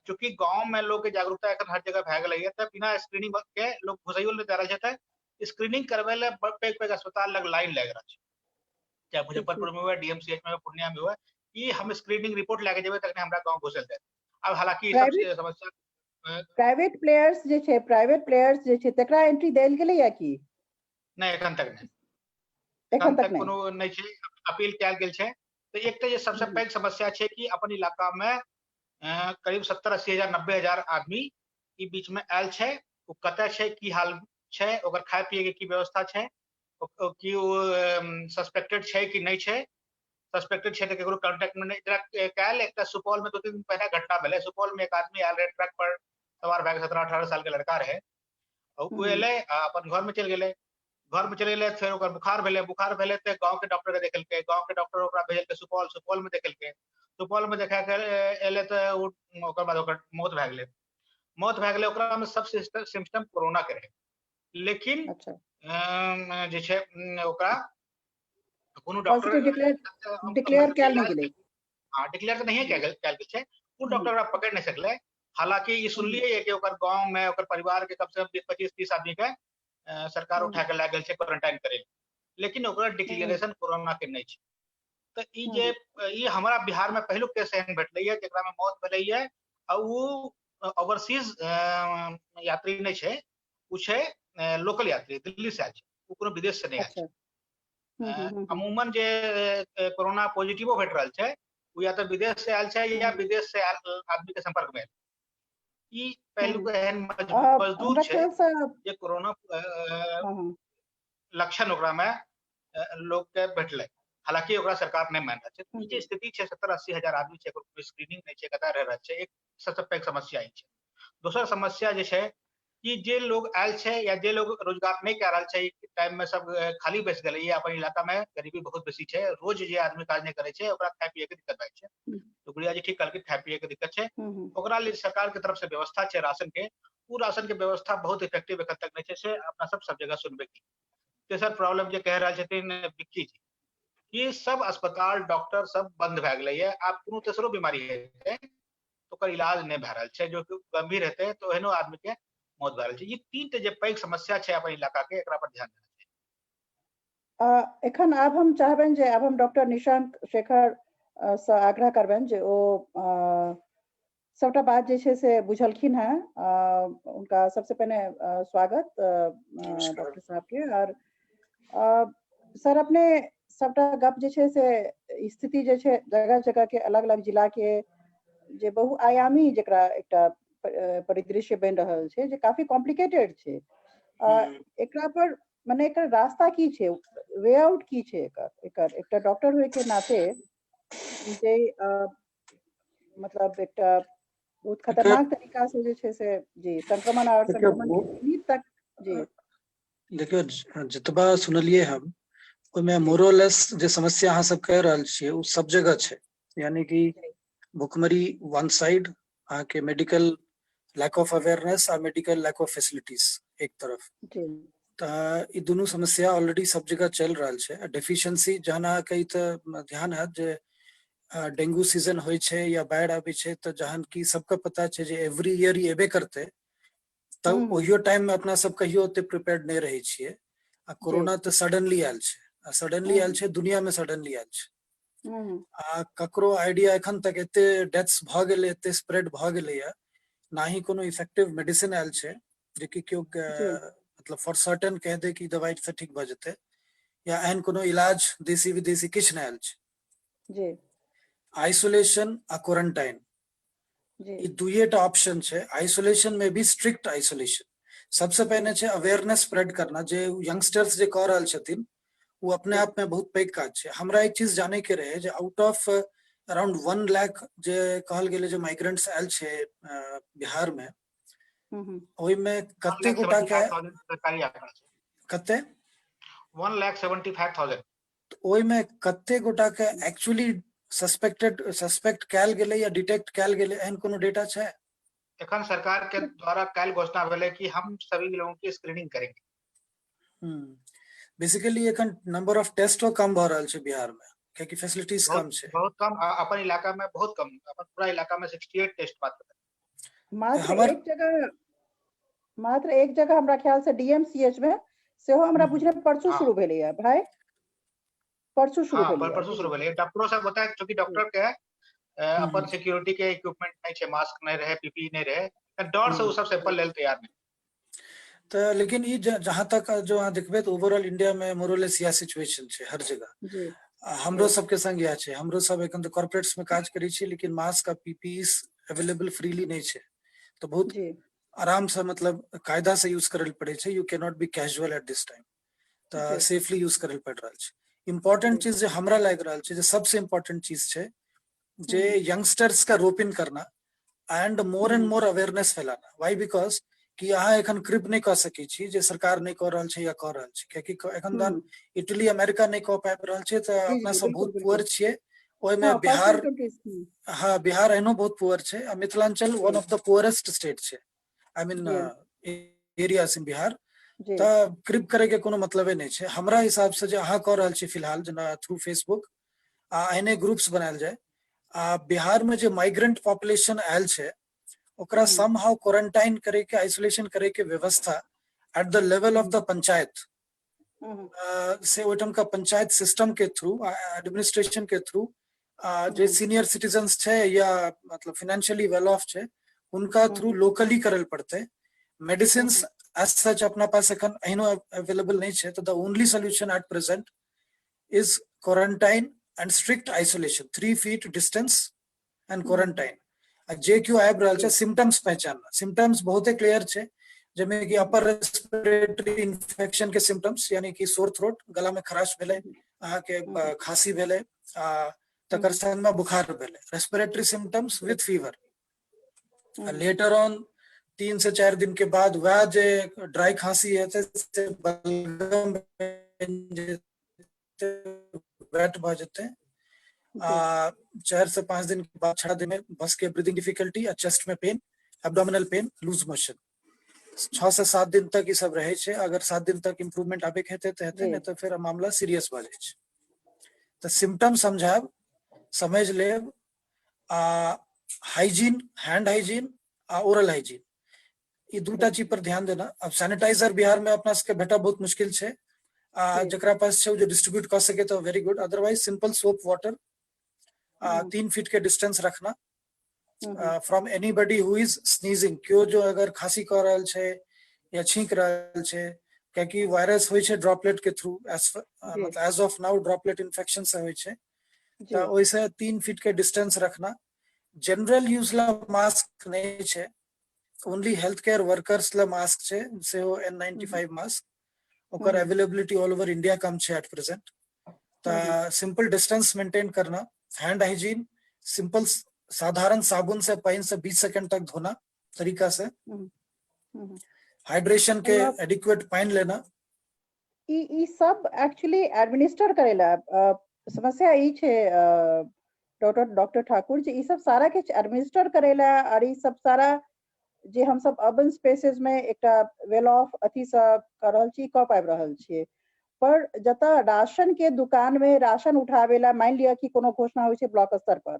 चूँकि गाँव में लोग के जागरूकता एखन हर जगह भए गेलै तऽ बिना स्क्रीनिंग के लोग घुसैयो नहि दए रहल छै। तऽ स्क्रीनिंग करबै लए पैघ पैघ अस्पताल लग लाइन लागि रहल छै, चाहे मुजफ्फरपुर में हुए, डीएमसीएच में हुए, पूर्णिया में हुए, कि हम स्क्रीनिंग रिपोर्ट लए के जेबै तखने हमरा गाँव घुसल जायत। आब हालांकि सब समस्या प्राइवेट प्लेयर्स जे छै, प्राइवेट प्लेयर्स जे छै तकरा एंट्री देल गेलैया की नहि? एखन तक नहि, एखन तक कोनो नहि छै। अपील कयल गेल छै। तऽ एक तऽ जे सबसे पैघ समस्या छै कि अपन इलाका में करीब 70-80 हजार 90 हजार आदमी ई बीच में आयल छै। ओ कतऽ छै, की हाल छै, ओकर खाय पिए के की व्यवस्था छै, की ओ सस्पेक्टेड छै कि नहि छै, सस्पेक्टेड छै तऽ केकरो कॉन्टेक्ट में नहि। जेना काल्हि एकटा सुपौल में 2-3 दिन पहिने घटना भेलै। सुपौल में एक आदमी आयल रहे ट्रक पर सवार भए के, 17-18 साल के लड़का रहे। ओ एलै आ अपन घर में चलि गेलै। घर में चलि गेलै, फेर ओकर बुखार भेलै। बुखार भेलै तऽ गाँव के डॉक्टर के देखेलकै। गाँव के डॉक्टर ओकरा भेजलकै सुपौल। सुपौल में देखेलकै। सुपौल में देखा के एलै तऽ ओ ओकर बाद ओकर मौत भए गेलै। मौत भए गेलै, ओकरा में सब सिम्टम कोरोना के रहै, लेकिन जे छै ओकरा कोनो डॉक्टर डिक्लेयर कयल नहि गेलै। हाँ, डिक्लेयर तऽ नहिए कयल गेल छै। ओ डॉक्टर ओकरा पकड़ि नहि सकलै। हालांकि ई सुनलियै कि ओकर गाँव में ओकर परिवार के कम से कम 20-25-30 आदमी के सरकार उठा के लए गेल छै क्वारंटाइन करे, लेकिन ओकरा डिक्लेरेशन कोरोना के नहि छै। तऽ ई जे ई हमरा बिहार में पहिलुक केस एहन भेटलैया जेकरा में मौत भेलैया आ ओ ओवरसीज यात्री नहि छै, ओ छै लोकल यात्री, दिल्ली से आयल छै, ओ कोनो विदेश से नहि आयल छै। अमूमन जे कोरोना पॉजिटिवो भेट रहल छै ओ या तऽ विदेश से आयल छै या विदेश से आयल आदमी के संपर्क में आयल। ई पहिलुक एहन मजदूर छै जे कोरोना लक्षण ओकरा में लोग के भेटलै, हालांकि ओकरा सरकार नहि मान रहल छै। ई जे स्थिति छै, 70-80 हजार आदमी छै, कोनो स्क्रीनिंग नहि छै, कतऽ रहि रहल छै, एक सबसँ पैघ समस्या ई छै। दोसर समस्या जे छै कि जे लोग आयल छै या जे लोग रोजगार नहि कए रहल छै, टाइम में सब खाली बैस गेलै। अपन इलाका में गरीबी बहुत बेसी छै। रोज जे आदमी काज नहि करै छै ओकरा खाय पिए के दिक्कत भए छै। तो गुड़िया जी ठीक कहलखिन, खाय पिए के दिक्कत छै। ओकरा लेल सरकार के तरफ से व्यवस्था छै राशन के, ओ राशन के व्यवस्था बहुत इफेक्टिव एखन तक नहि छै, से अपना सब सब जगह सुनबे की। तेसर प्रॉब्लम जे कहि रहल छथिन विक्की जी कि सब अस्पताल डॉक्टर सब बंद भए गेलैया। आब कोनो तेसरो बीमारी हेतै ओकर इलाज नहि भए रहल छै, जो गंभीर हेतै तऽ ओहनो आदमी के मौत भए रहल छै। ई तीन टा जे पैघ समस्या छै अपन इलाका के, एकरा पर ध्यान देना चाही। एखन आब हम चाहबनि जे आब हम डॉक्टर निशांक शेखर से आग्रह करबनि जे ओ सबटा बात जे छै से बुझलखिन हेँ। उनका सबसे पहिने स्वागत डॉक्टर साहब के। और सर अपने सबटा गप जे छै से स्थिति जे छै जगह जगह के अलग अलग जिला के जे बहुआयामी जेकरा एकटा परिदृश्य बनि रहल छै जे काफी कॉम्प्लिकेटेड छै, एकरा पर मने एकर रास्ता की छै, वे आउट की छै एकर? एकर एकटा डॉक्टर होय के नाते जे मतलब एकटा बहुत खतरनाक तरीका से जे छै से जी संक्रमण और संक्रमण तक जी। देखियौ, जतबा सुनलियै हम ओहिमे मोरलेस जे समस्या अहाँ सब कहि रहल छियै ओ सब जगह छै। यानी कि भुखमरी वन साइड, अहाँके मेडिकल लैक ऑफ अवेयरनेस आ मेडिकल लैक ऑफ फैसिलिटीज एक तरफ, तऽ ई दुनू समस्या ऑलरेडी सब जगह चलि रहल छै। आ डेफिशिएंसी जहन अहाँके ई तऽ ध्यान हैत जे डेंगू सीजन होइ छै या बाढ़ि आबै छै तऽ जहन कि सबके पता छै जे एवरी ईयर ई एबे करतै, तऽ ओहियो टाइम में अपना सब कहियो ओते प्रिपेयर्ड नहि रहै छियै। आ कोरोना तऽ सडनली आयल छै, आ सडनली आयल छै, दुनिया में सडनली आयल छै। आ ककरो आइडिया एखन तक एते डेथ्स भऽ गेलै, एते स्प्रेड भऽ गेलैया, ना ही कोनो इफेक्टिव मेडिसिन आयल छै जे कि केओ मतलब फॉर सर्टेन कहि दे कि दवाई से ठीक भऽ जेतै, या एहन कोनो इलाज देसी विदेशी किछु नहि आयल छै। आइसोलेशन आ क्वारंटाइन ई दुइएटा ऑप्शन छै। आइसोलेशन में भी स्ट्रिक्ट आइसोलेशन। सबसे पहिने छै अवेयरनेस स्प्रेड करना, जे यंगस्टर्स जे कऽ रहल छथिन ओ अपने आप में बहुत पैघ काज छै। हमरा एक चीज जाने के रहे जे आउट ऑफ अराउंड 1 लाख जे कहल गेलै जे माइग्रेंट्स आयल छै बिहार में, ओहिमे कते गोटा के सरकारी आंकड़ा छै कते 1,75,000। ओहिमे कते गोटा के एक्चुअली सस्पेक्टेड सस्पेक्ट कयल गेलै या डिटेक्ट कयल गेलै, एहन कोनो डेटा छै? एखन सरकार के द्वारा काल्हि घोषणा भेलै कि हम सभी लोगों की स्क्रीनिंग करेंगे। बेसिकली एखन नंबर ऑफ टेस्टो कम भऽ रहल छै बिहार में, कियाकि फैसिलिटीज कम छै। बहुत कम, अपन इलाका में बहुत कम, अपन पूरा इलाका में 68 टेस्ट मात्र। मात्र एक जगह, मात्र एक जगह हमरा ख्याल से डीएमसीएच में सेहो हमरा बुझने परसू शुरू भेलैया भाई, परसू शुरू भेलैया। परसू शुरू भेलैया। डॉक्टरो सब बताए, चूंकि डॉक्टर के अपन सिक्योरिटी के इक्विपमेंट नहीं छै, मास्क नहीं रहे, पीपीई नहीं रहे, डर से उ सब सैंपल लेल तैयार नहीं। तो लेकिन ई जहां तक जो अहाँ देखबै तऽ ओवरऑल इंडिया में मोरलेस इएह सिचुएशन छै हर जगह। हमरो सबके संग इएह छै, हमरो सब एखन तऽ कॉर्पोरेट्स में काज करै छी, लेकिन मास्क आ पीपीई अवेलेबल फ्रीली नहीं छै, तऽ बहुत आराम से मतलब कायदा से यूज करे पड़े छै। You can not be casual at this time, तऽ सेफली यूज करे पड़ रहल छै। इम्पोर्टेंट चीज जे हमरा लागि रहल छै, जे सबसे इम्पोर्टेंट चीज छै जे यंगस्टर्स का रोप इन करना and more and more awareness फैलाना। Why? Because कि अहाँ एखन क्रिप नहि कऽ सकै छी जे सरकार नहि कऽ रहल छै या कऽ रहल छै, कियाकि एखन तहन इटली अमेरिका नहि कऽ पाबि रहल छै, तऽ अपना सब बहुत पुअर छियै ओहिमे। बिहार, हाँ, बिहार एहनो बहुत पुअर छै आ Mithilanchal one of the poorest state छै, I mean areas in Bihar. तऽ क्रिप करे के कोनो मतलबे नहि छै हमरा हिसाब से। जे अहाँ कऽ रहल छी फिलहाल, जेना थ्रू फेसबुक आ एहने ग्रुप्स बनायल जाय, आ बिहार में जे माइग्रेंट पॉपुलेशन आयल छै ओकरा सम how quarantine करे के, आइसोलेशन करे के व्यवस्था at the level of the panchayat से ओहिठाम का पंचायत सिस्टम के थ्रू, एडमिनिस्ट्रेशन के थ्रू, जे सीनियर सिटीजन्स छै या मतलब फाइनेंशियली वेल ऑफ छै हुनका थ्रू लोकली करल पड़तै। मेडिसिन एज सच अपना पास एखन एहनो अवेलेबल नहीं छै, तऽ the only solution at present is quarantine and strict isolation, 3 feet distance and quarantine. आ जे केओ आबि रहल छै, सिम्टम्स पहचानना। सिम्टम्स बहुते क्लियर छै, जाहिमे कि अपर रेस्पिरेटरी इन्फेक्शन के सिम्टम्स, यानी कि सोर थ्रोट, गला में खराश भेलै, अहाँके खांसी भेलै आ तकर संग में बुखार भेलै, respiratory symptoms with fever. Later on 3 से 4 दिन के बाद वह जे ड्राई खांसी हेतै से बलगम वेट भऽ जेतै, आ 4 से 5 दिन के बाद 6 दिन में बस के ब्रीदिंग डिफिकल्टी आ चेस्ट में pain, abdominal pain, loose motion. 6 से 7 दिन तक ई सब रहै छै। अगर 7 दिन तक इम्प्रूवमेंट आबे के हेतै तऽ हेतै, नहि तऽ फेर मामला सीरियस भऽ जाइ छै। तऽ सिम्टम समझायब, समझ लेब, आ हाइजीन, हैंड हाइजीन आ ओरल हाइजीन, ई दूटा चीज पर ध्यान देना। अब सैनिटाइजर बिहार में अपना सबके भेटब बहुत मुश्किल छै, आ जकरा पास छै जे डिस्ट्रीब्यूट कऽ सके तऽ very good, otherwise simple soap water, 3 feet के डिस्टेंस रखना from anybody who is sneezing. केओ जो अगर खांसी कऽ रहल छै या छींक रहल छै, कियाकि वायरस होइ छै ड्रॉपलेट के थ्रू, मतलब as of now droplet infection से होइ छै, तऽ ओहिसँ 3 फीट के डिस्टेंस रखना। जनरल यूज ला मास्क नहि छै, ओनली हेल्थ केयर वर्कर्स ला मास्क छै, सेहो N95 mask, ओकर अवेलेबिलिटी ऑल ओवर इंडिया कम छै एट प्रेजेंट। तऽ सिंपल डिस्टेंस मेंटेन करना, हैंड हाइजीन, सिंपल साधारण साबुन से पानी से 20 सेकंड तक धोना तरीका से, हाइड्रेशन के एडिक्वेट पानी लेना। ई सब एक्चुअली एडमिनिस्टर करेला समस्या ई छै डॉक्टर ठाकुर जे ई सब सारा किछु एडमिनिस्टर करेला और ई सब सारा जे हम सब अर्बन स्पेसेस में एकटा वेल ऑफ अथी से कऽ रहल छी, कऽ पाबि रहल छियै, पर जतऽ राशन के दुकान में राशन उठाबे ला मानि लिअ कि कोनो घोषणा होइ छै ब्लॉक स्तर पर,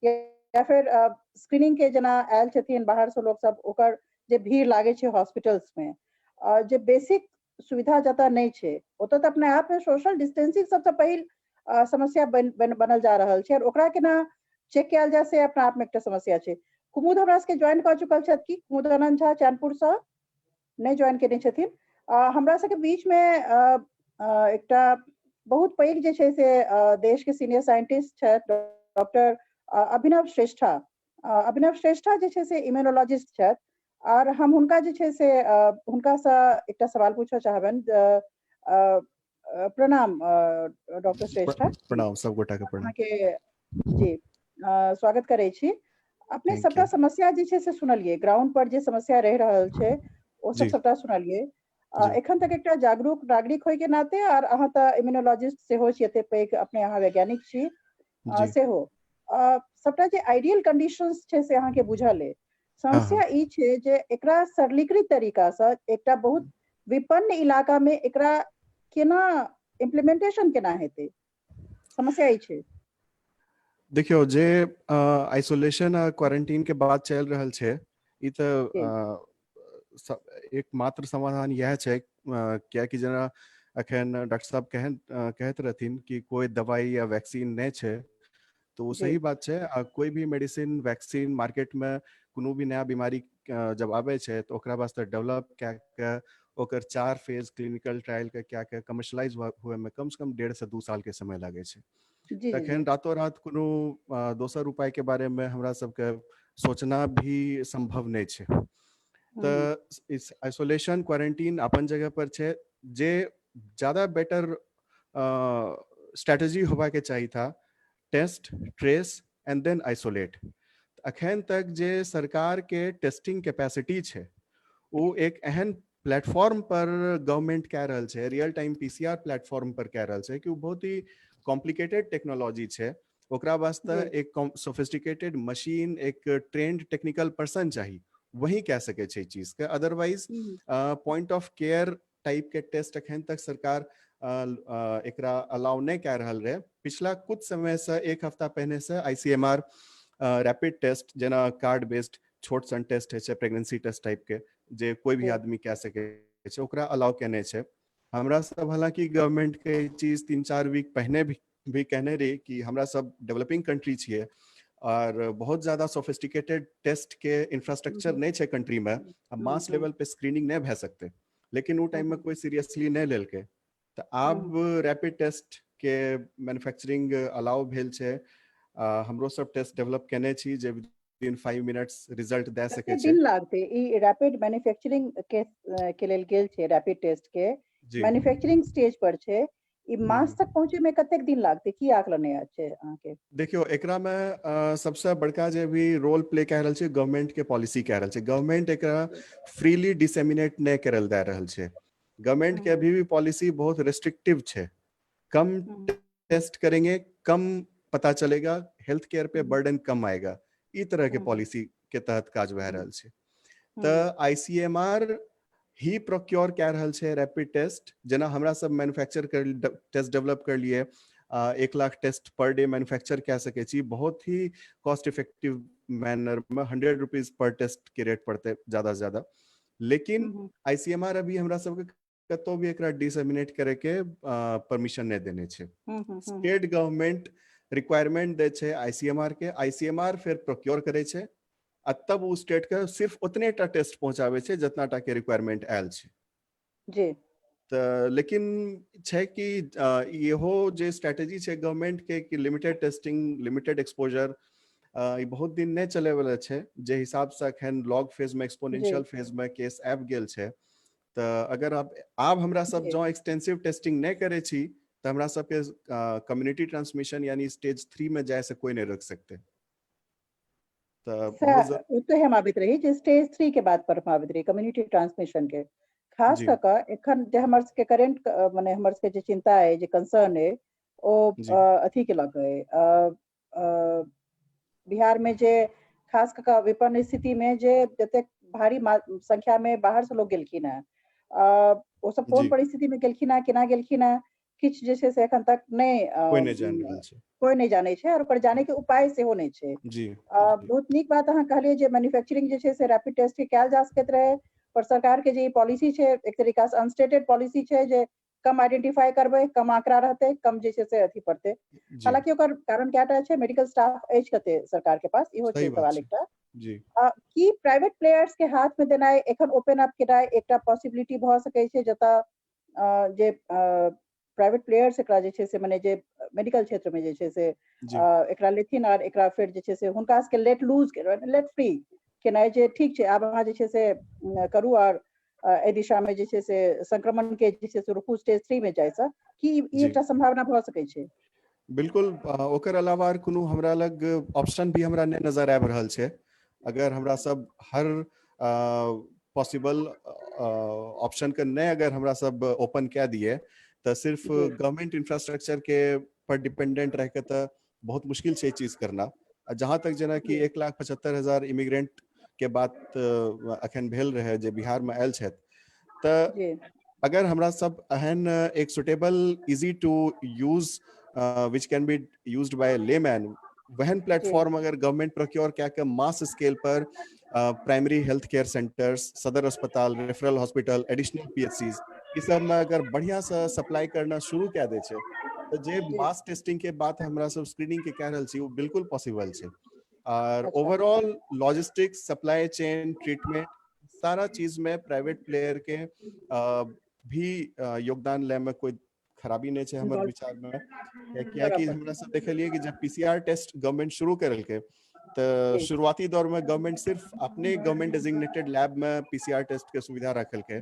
या फिर स्क्रीनिंग के जेना आयल छथिन बाहर से लोक सब, ओकर जे भीड़ लागै छै हॉस्पिटल्स में, जे बेसिक सुविधा जतऽ नहि छै ओतऽ तऽ अपने आप में सोशल डिस्टेंसिंग सबसँ पहिल समस्या बन, बन, बनल जा रहल छै, और ओकरा केना चेक कयल जाय से अपना आप में एकटा समस्या छै। कुमुद हमरा सबके ज्वाइन कऽ चुकल छथि कि? कुमुद आनंद झा चैनपुरसँ नहि ज्वाइन केने छथिन। हमरा सबके बीच में एकटा बहुत पैघ जे छै से देश के सीनियर साइंटिस्ट छथि डॉक्टर अभिनव श्रेष्ठा। अभिनव श्रेष्ठा जे छै से इम्यूनोलॉजिस्ट छथि, और हम हुनका जे छै से हुनकासँ एकटा सवाल पूछऽ चाहबनि। प्रणाम डॉक्टर श्रेष्ठा। प्रणाम, सब गोटा के प्रणाम। अहाँके जी स्वागत करै छी। अपने सबटा समस्या जे छै से सुनलियै, ग्राउंड पर जे समस्या रहि रहल छै ओ सब सबटा सुनलियै। एखन तक एकटा जागरूक नागरिक होय के नाते आर अहाँ तऽ इम्यूनोलॉजिस्ट सेहो छी, एते पैघ अपने अहाँ वैज्ञानिक छी सेहो, सबटा जे आइडियल कंडीशंस छै से अहाँके बुझल अइ। समस्या ई छै जे एकरा सरलीकृत तरीका सँ एकटा बहुत विपन्न इलाका में एकरा केना इम्प्लीमेंटेशन केना हेतै, समस्या ई छै। देखियौ, जे आइसोलेशन आ क्वारंटीन के बात चलि रहल छै, ई तऽ एकमात्र समाधान इएह छै, कियाकि जेना अखन डॉक्टर साहब कहैत रहथिन कि कोइ दवाई या वैक्सीन नहि छै, तऽ ओ सही बात छै। आ कोइ भी मेडिसिन वैक्सीन मार्केट में कोनो भी नया बीमारी जब आबै छै तऽ ओकरा वास्ते डेवलप कए के ओकर 4 फेज क्लिनिकल ट्रायल के कए के कमर्शलाइज हुए में कम से कम 1.5 से 2 साल के समय लागै छै। तखन रातों रात कोनो दोसर उपाय के बारे में हमरा सबके सोचना भी संभव नहि छै। तऽ इस आइसोलेशन क्वारंटीन अपन जगह पर छै, जे ज्यादा बेटर स्ट्रेटजी होबा के चाही था, test, trace and then isolate. अखन तक जे सरकार के टेस्टिंग कैपेसिटी छै ओ एक एहन प्लेटफॉर्म पर गवर्नमेंट कए रहल छै, रियल टाइम पीसीआर प्लेटफॉर्म पर कए रहल छै कि ओ बहुत ही कॉम्प्लिकेटेड टेक्नोलॉजी छै। ओकरा वास्ते एक सोफिस्टिकेटेड मशीन, एक ट्रेंड टेक्निकल पर्सन चाही, वही कह सकै छै चीज के। Otherwise point of care type के टेस्ट अखन तक सरकार एकरा अलाउ नहि कए रहल रहे। पिछला कुछ समय से, एक हफ्ता पहले से आईसीएमआर रैपिड टेस्ट, जेना कार्ड बेस्ड छोट सन टेस्ट होइ छै, प्रेगनेंसी टेस्ट टाइप के, जे कोई भी आदमी कए सकै छै, ओकरा अलाउ केने छै। हमरा सब हालांकि गवर्नमेंट के चीज 3-4 वीक पहने भी कहने रही कि हमरा सब डेवलपिंग कंट्री छियै और बहुत ज्यादा सोफिस्टिकेटेड टेस्ट के इंफ्रास्ट्रक्चर नहि छै कंट्री में, आ मास लेवल पे स्क्रीनिंग नहि भए सकते, लेकिन ओ टाइम में कोई सीरियसली नहि लेलकै। तऽ आब रैपिड टेस्ट के मैन्युफैक्चरिंग अलाउ भेल छै। हमरो सब टेस्ट डेवलप केने छी जे विदिन 5 मिनट्स रिजल्ट दए सकै छै। दिन लागतै ई रैपिड मैन्युफैक्चरिंग के लेल गेल छै, रैपिड टेस्ट के मैन्युफैक्चरिंग स्टेज पर छै, ई मास तक पहुंचे में कतेक दिन लागतै, की आकलन छै अहाँके? देखियौ, एकरा में सबसे बड़का जे भी रोल प्ले कए रहल छै गवर्नमेंट के पॉलिसी कए रहल छै। गवर्नमेंट एकरा फ्रीली डिसेमिनेट नहि करल दए रहल छै। गवर्नमेंट के अभी भी पॉलिसी बहुत रेस्ट्रिक्टिव छै, कम टेस्ट करेंगे कम पता चलेगा, हेल्थ केयर पे बर्डन कम आएगा, ई तरह के पॉलिसी के तहत काज भए रहल छै। तऽ आईसीएमआर ही प्रोक्योर कए रहल छै रैपिड टेस्ट, जेना हमरा सब मैन्युफैक्चर कर टेस्ट डेवलप कर लिए 1 lakh test per day manufacture कए सकै छी, बहुत ही कॉस्ट इफेक्टिव मैनर में, 100 रुपीज पर टेस्ट के रेट पड़ते ज्यादा से ज्यादा। लेकिन आईसीएमआर अभी हमरा सबके कतौ भी एकरा डिसेमिनेट करे के परमिशन नहि देने छै। स्टेट गवर्नमेंट रिक्वायरमेंट दै छै आईसीएमआर के, आईसीएमआर फेर प्रोक्योर करे छै आ तब ओ स्टेट के सिर्फ उतने टा टेस्ट पहुंचाबै छै जितना टा के रिक्वायरमेंट आयल छै। तऽ लेकिन छै कि इहो जे स्ट्रेटेजी छै गवर्नमेंट के कि लिमिटेड टेस्टिंग, लिमिटेड एक्सपोजर, ई बहुत दिन नहि चले वाला छै। जे हिसाब से अखन लॉग फेज में, एक्सपोनेंशियल फेज में केस आबि गेल छै, तऽ अगर आब हमरा सब जँ एक्सटेंसिव टेस्टिंग नहि करै छी तऽ हमरा सबके कम्युनिटी ट्रांसमिशन यानी स्टेज 3 में जाय से कोई नहि रोक सकते। तऽ ओतहि हम आबैत रही जे स्टेज 3 के बात पर हम आबैत रही, कम्युनिटी ट्रांसमिशन के खास कऽ कऽ एखन जे हमर सबके करेंट मने हमर सबके जे चिंता अइ, जे कंसर्न अइ, ओ अथी के लऽ कऽ अइ, बिहार में जे खास कऽ कऽ विपन्न स्थिति में जे जतेक भारी संख्या में बाहर से लोग गेलखिन हेँ, ओ सब कोन परिस्थिति में गेलखिन हेँ, केना गेलखिन हेँ, किछु जे छै से एखन तक नहि कोइ नहि जानि रहल छै, कोइ नहि जानै छै और ओकर जाने के उपाय सेहो नहि छै। बहुत नीक बात अहाँ कहलियै जे मैन्युफैक्चरिंग जे छै से रैपिड टेस्ट के कयल जा सकैत रहै, पर सरकार के जे ई पॉलिसी छै एक तरीका से अनस्टेटेड पॉलिसी छै जे कम आइडेंटिफाई करबै, कम आंकड़ा रहतै, कम जे छै से अथी पड़तै। हालांकि ओकर कारण कएटा छै, मेडिकल स्टाफ अछि कते सरकार के पास, इहो छै सवाल एकटा। की प्राइवेट प्लेयर्स के हाथ में देनाइ, एखन ओपन अप केनाइ एकटा पॉसिबिलिटी भऽ सकै छै, जतऽ जे प्राइवेट प्लेयर्स एकरा जे छै से मने जे मेडिकल क्षेत्र में जे छै से एकरा लेथिन और एकरा फेर जे छै से हुनका सबके लेट लूज, लेट फ्री केनाइ जे ठीक छै आब अहाँ जे छै से करू और एहि दिशा में जे छै से संक्रमण के जे छै से रोकू स्टेज 3 में जाय से, की ई एकटा संभावना भऽ सकै छै? बिल्कुल, ओकर अलावा आर कोनो हमरा लग ऑप्शन भी हमरा नहि नजर आबि रहल छै। अगर हमरा सब हर पॉसिबल ऑप्शन के नहि अगर हमरा सब ओपन कए दिए तऽ सिर्फ गवर्नमेंट इंफ्रास्ट्रक्चर के पर डिपेंडेंट रह के तऽ बहुत मुश्किल छै ई चीज करना। आ जहाँ तक जेना कि 1,75,000 इमिग्रेंट के बात अखन भेल रहे जे बिहार में आयल छथि, तऽ अगर हमरा सब एहन एक suitable easy to use which can be used by layman वहन प्लेटफॉर्म अगर गवर्नमेंट प्रोक्योर कए के मास स्केल पर प्राइमरी हेल्थ केयर सेंटर्स, सदर अस्पताल, रेफरल हॉस्पिटल, एडिशनल पीएचसीज, ई सब में अगर बढ़िया से सप्लाई करना शुरू कए दै छै तऽ जे मास टेस्टिंग के बात हमरा सब स्क्रीनिंग के कह रहल छी ओ बिल्कुल पॉसिबल छै। और overall logistics, supply chain, treatment, सारा चीज में प्राइवेट प्लेयर के भी योगदान ले में कोई खराबी नहीं छै हमर विचार में। कियाकि हमरा सब देखलिए कि जब पीसीआर टेस्ट गवर्नमेंट शुरू करलकै तऽ शुरुआती दौर में गवर्नमेंट सिर्फ अपने गवर्नमेंट डेजिग्नेटेड लैब में पीसीआर टेस्ट के सुविधा रखलकै,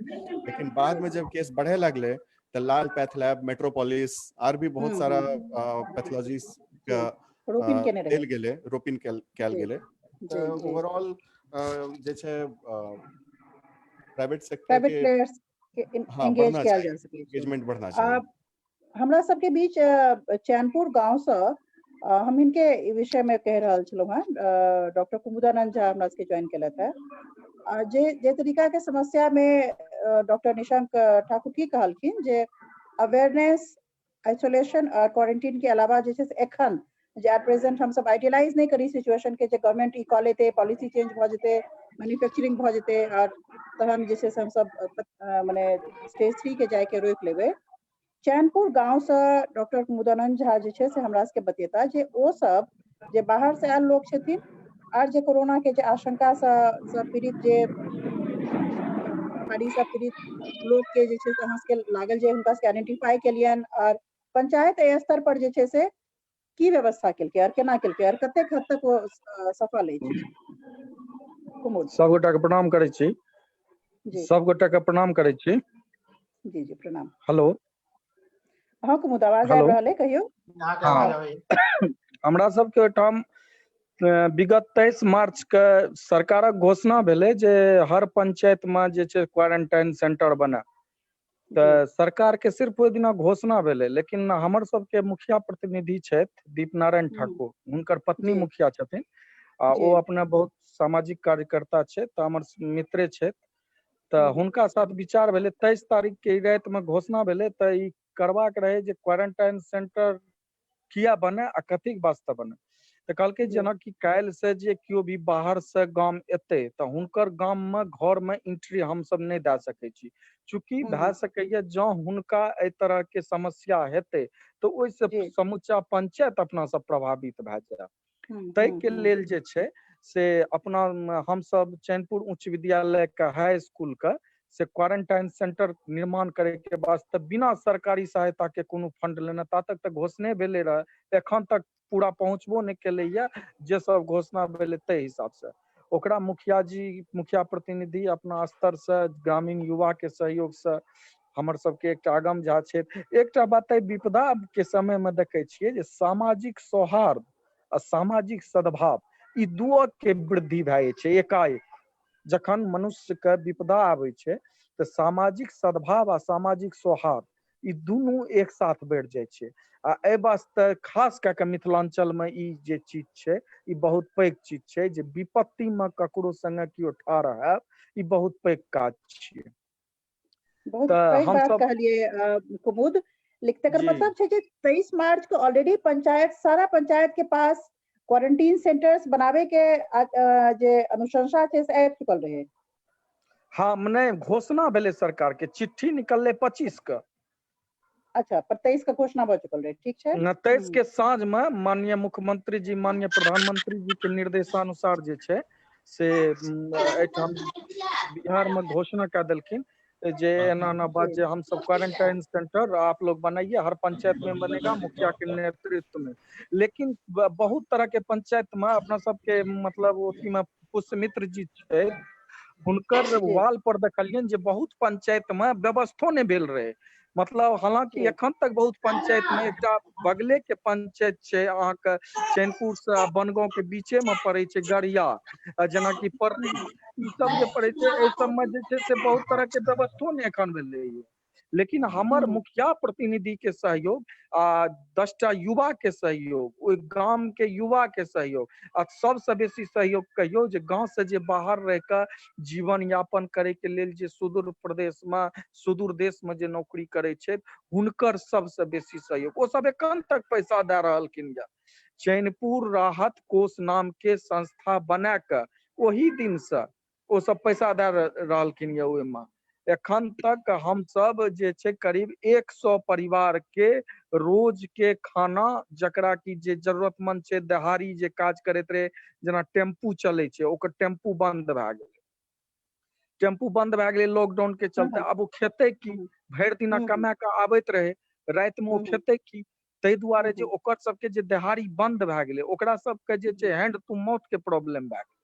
लेकिन बाद में जब केस बढ़े लगले तऽ लाल पैथ लैब, मेट्रोपोलिस आर भी बहुत सारा पैथोलॉजी के देल गेलै, रोपिन कयल गेलै। तऽ ओवरऑल जे छै प्राइवेट सेक्टर प्राइवेट प्लेयर्स के एंगेज कयल जा सकै छै, एंगेजमेंट बढ़ना चाही। हमरा सबके बीच चैनपुर गांव से हम इनके विषय में कह रहल छलहुँ हेँ, डॉक्टर कुमुदानंद झा हमरा सबके ज्वाइन केलथि हेँ। जे जे तरीका के समस्या में डॉक्टर निशंक ठाकुर की कहलखिन जे अवेयरनेस, आइसोलेशन और क्वारंटीन के अलावा जे छै से एखन जे एट प्रेजेंट हमसब आइडियलाइज नहि करी सिचुएशन के जे गवर्नमेंट ई कऽ लेतै, पॉलिसी चेंज भऽ जेतै, मैन्युफैक्चरिंग भऽ जेतै और तहन जे छै से हमसब मने स्टेज 3 के जायके रोकि लेबै। चैनपुर गाँव से डॉक्टर कुमुदानंद झा जे छै से हमरा सबके बतेता जे ओ सब जे बाहर से आयल लोक छथिन आर जे कोरोना के जे आशंका से पीड़ित जे बीमारी से पीड़ित लोक के जे छै से अहाँ सबके लागल जे हुनका सबके आइडेंटिफाई केलियनि और पंचायत एहि स्तर पर जे छै से की व्यवस्था केलकै और केना केलकै और कतेक हद तक ओ सफल अछि। कुमुद। सब गोटा के प्रणाम करै छी। सब गोटा के प्रणाम करै छी। जी जी प्रणाम। हेलो। हाँ कुमुद, आवाज आबि रहल है, कहियौ। हमरा सबके ओहिठाम विगत 23 मार्च के सरकारक घोषणा भेलै जे हर पंचायत में जे छै क्वारंटाइन सेंटर बने, तऽ सरकार के सिर्फ ओहि दिना घोषणा भेलै, लेकिन हमर सबके मुखिया प्रतिनिधि छथि दीप नारायण ठाकुर, हुनकर पत्नी मुखिया छथिन आ ओ अपने बहुत सामाजिक कार्यकर्ता छथि, तऽ हमर मित्रे छथि, तऽ हुनका साथ विचार भेलै 23 तारीख के राति में घोषणा भेलै, तऽ ई करबाक रहै जे क्वारंटाइन सेंटर किया बने आ कथीक वास्ते बने, तऽ कहलकै जेनाकि काल्हि से जे केओ भी बाहर से गाम एतै तऽ हुनकर गाम में घर में एंट्री हमसब नहि दए सकै छी, चूँकि भए सकैया जँ हुनका एहि तरह के समस्या हेतै तऽ ओहिसँ समूचा पंचायत अपना सब प्रभावित भए जायत। ताहिके लेल जे छै से अपना हमसब चैनपुर उच्च विद्यालय के हाई स्कूल के से क्वारंटाइन सेंटर निर्माण करे के वास्ते बिना सरकारी सहायता के कोनो फंड लेने ता तक तऽ घोषणे भेलै रहे, एखन तक पूरा पहुँचबो नहि केलैया जे सब घोषणा भेलै ताहि हिसाब से। ओकरा मुखिया जी, मुखिया प्रतिनिधि अपना स्तर से ग्रामीण युवा के सहयोग से हमर सबके एकटा आगम झा छथि। एकटा बात एहि विपदा के समय में देखै छियै जे सामाजिक सौहार्द आ सामाजिक सद्भाव ई दुओ के वृद्धि भए जाइ छै एकाएक। जखन मनुष्य के विपदा आबै छै तऽ सामाजिक सद्भाव आ सामाजिक सौहार्द ई दुनू एक साथ बढ़ि जाइ छै आ एहि वास्ते खास कए कऽ मिथिलांचल में ई जे चीज छै ई बहुत पैघ चीज छै जे विपत्ति में ककरो संगे केओ ठाढ़ हैब ई बहुत पैघ काज छियै। बहुत पैघ बात कहलिए कुमुद, लेकिन तकर मतलब छै जे 23 मार्च को ऑलरेडी पंचायत, सारा पंचायत के पास क्वारंटीन सेंटर्स बनावे के जे अनुशंसा छै से आबि चुकल रहे। हाँ, नहि घोषणा भेलै सरकार के, चिट्ठी निकललै 25 के। अच्छा, पर 23 के घोषणा भऽ चुकल रहे, ठीक छै। 23 के साँझ में माननीय मुख्यमंत्री जी, माननीय प्रधानमंत्री जी के निर्देशानुसार जे छै से एहिठाम बिहार में घोषणा कए देलखिन जे एना एना बात जे हम सब क्वारंटाइन सेंटर आप लोग बनाइए, हर पंचायत में बनेगा मुखिया के नेतृत्व में। लेकिन बहुत तरह के पंचायत में अपना सबके मतलब अथी में पुष्यमित्र जी छै, हुनकर वाल पर देखलियनि जे बहुत पंचायत में व्यवस्थो नहि भेल रहे, मतलब हालांकि एखन तक बहुत पंचायत मे एकटा बगले के पंचायत छै अहाँके चैनपुर से आ बनगांव के बीचे मे पड़ै छै गढ़िया, जेनाकि पड़री, ई सब जे पड़ै छै एहि सब मे जे छै से बहुत तरह के व्यवस्थो नहि एखन भेलैया। लेकिन हमर मुखिया प्रतिनिधि के सहयोग आ 10टा युवा के सहयोग, ओहि गाम के युवा के सहयोग आ सबसँ बेसी सहयोग कहियौ जे गाँव से जे बाहर रहि कऽ जीवन यापन करे के लेल जे सुदूर प्रदेश मे, सुदूर देश मे जे नौकरी करै छथि, हुनकर सबसँ बेसी सहयोग। ओ सब एखन तक पैसा दए रहलखिन यऽ। चैनपुर राहत कोष नाम के संस्था बना कऽ ओहि दिन से ओ सब पैसा दए रहलखिन यऽ। ओहिमे एखन तक हमसब जे छै करीब 100 परिवार के रोज के खाना, जकरा कि जे जरूरतमंद छै, देहाड़ी जे काज करैत रहे, जेना टेम्पू चलै छै, ओकर टेम्पू बंद भए गेलै, टेम्पू बंद भए गेलै लॉकडाउन के चलते। आब ओ खेतै की? भरि दिना कमा कऽ आबैत रहे, राति मे ओ खेतै की? ताहि दुआरे जे ओकर सबके जे देहाड़ी बंद भए गेलै, ओकरा सबके जे छै हैंड टू माउथ के प्रॉब्लम भए गेलै।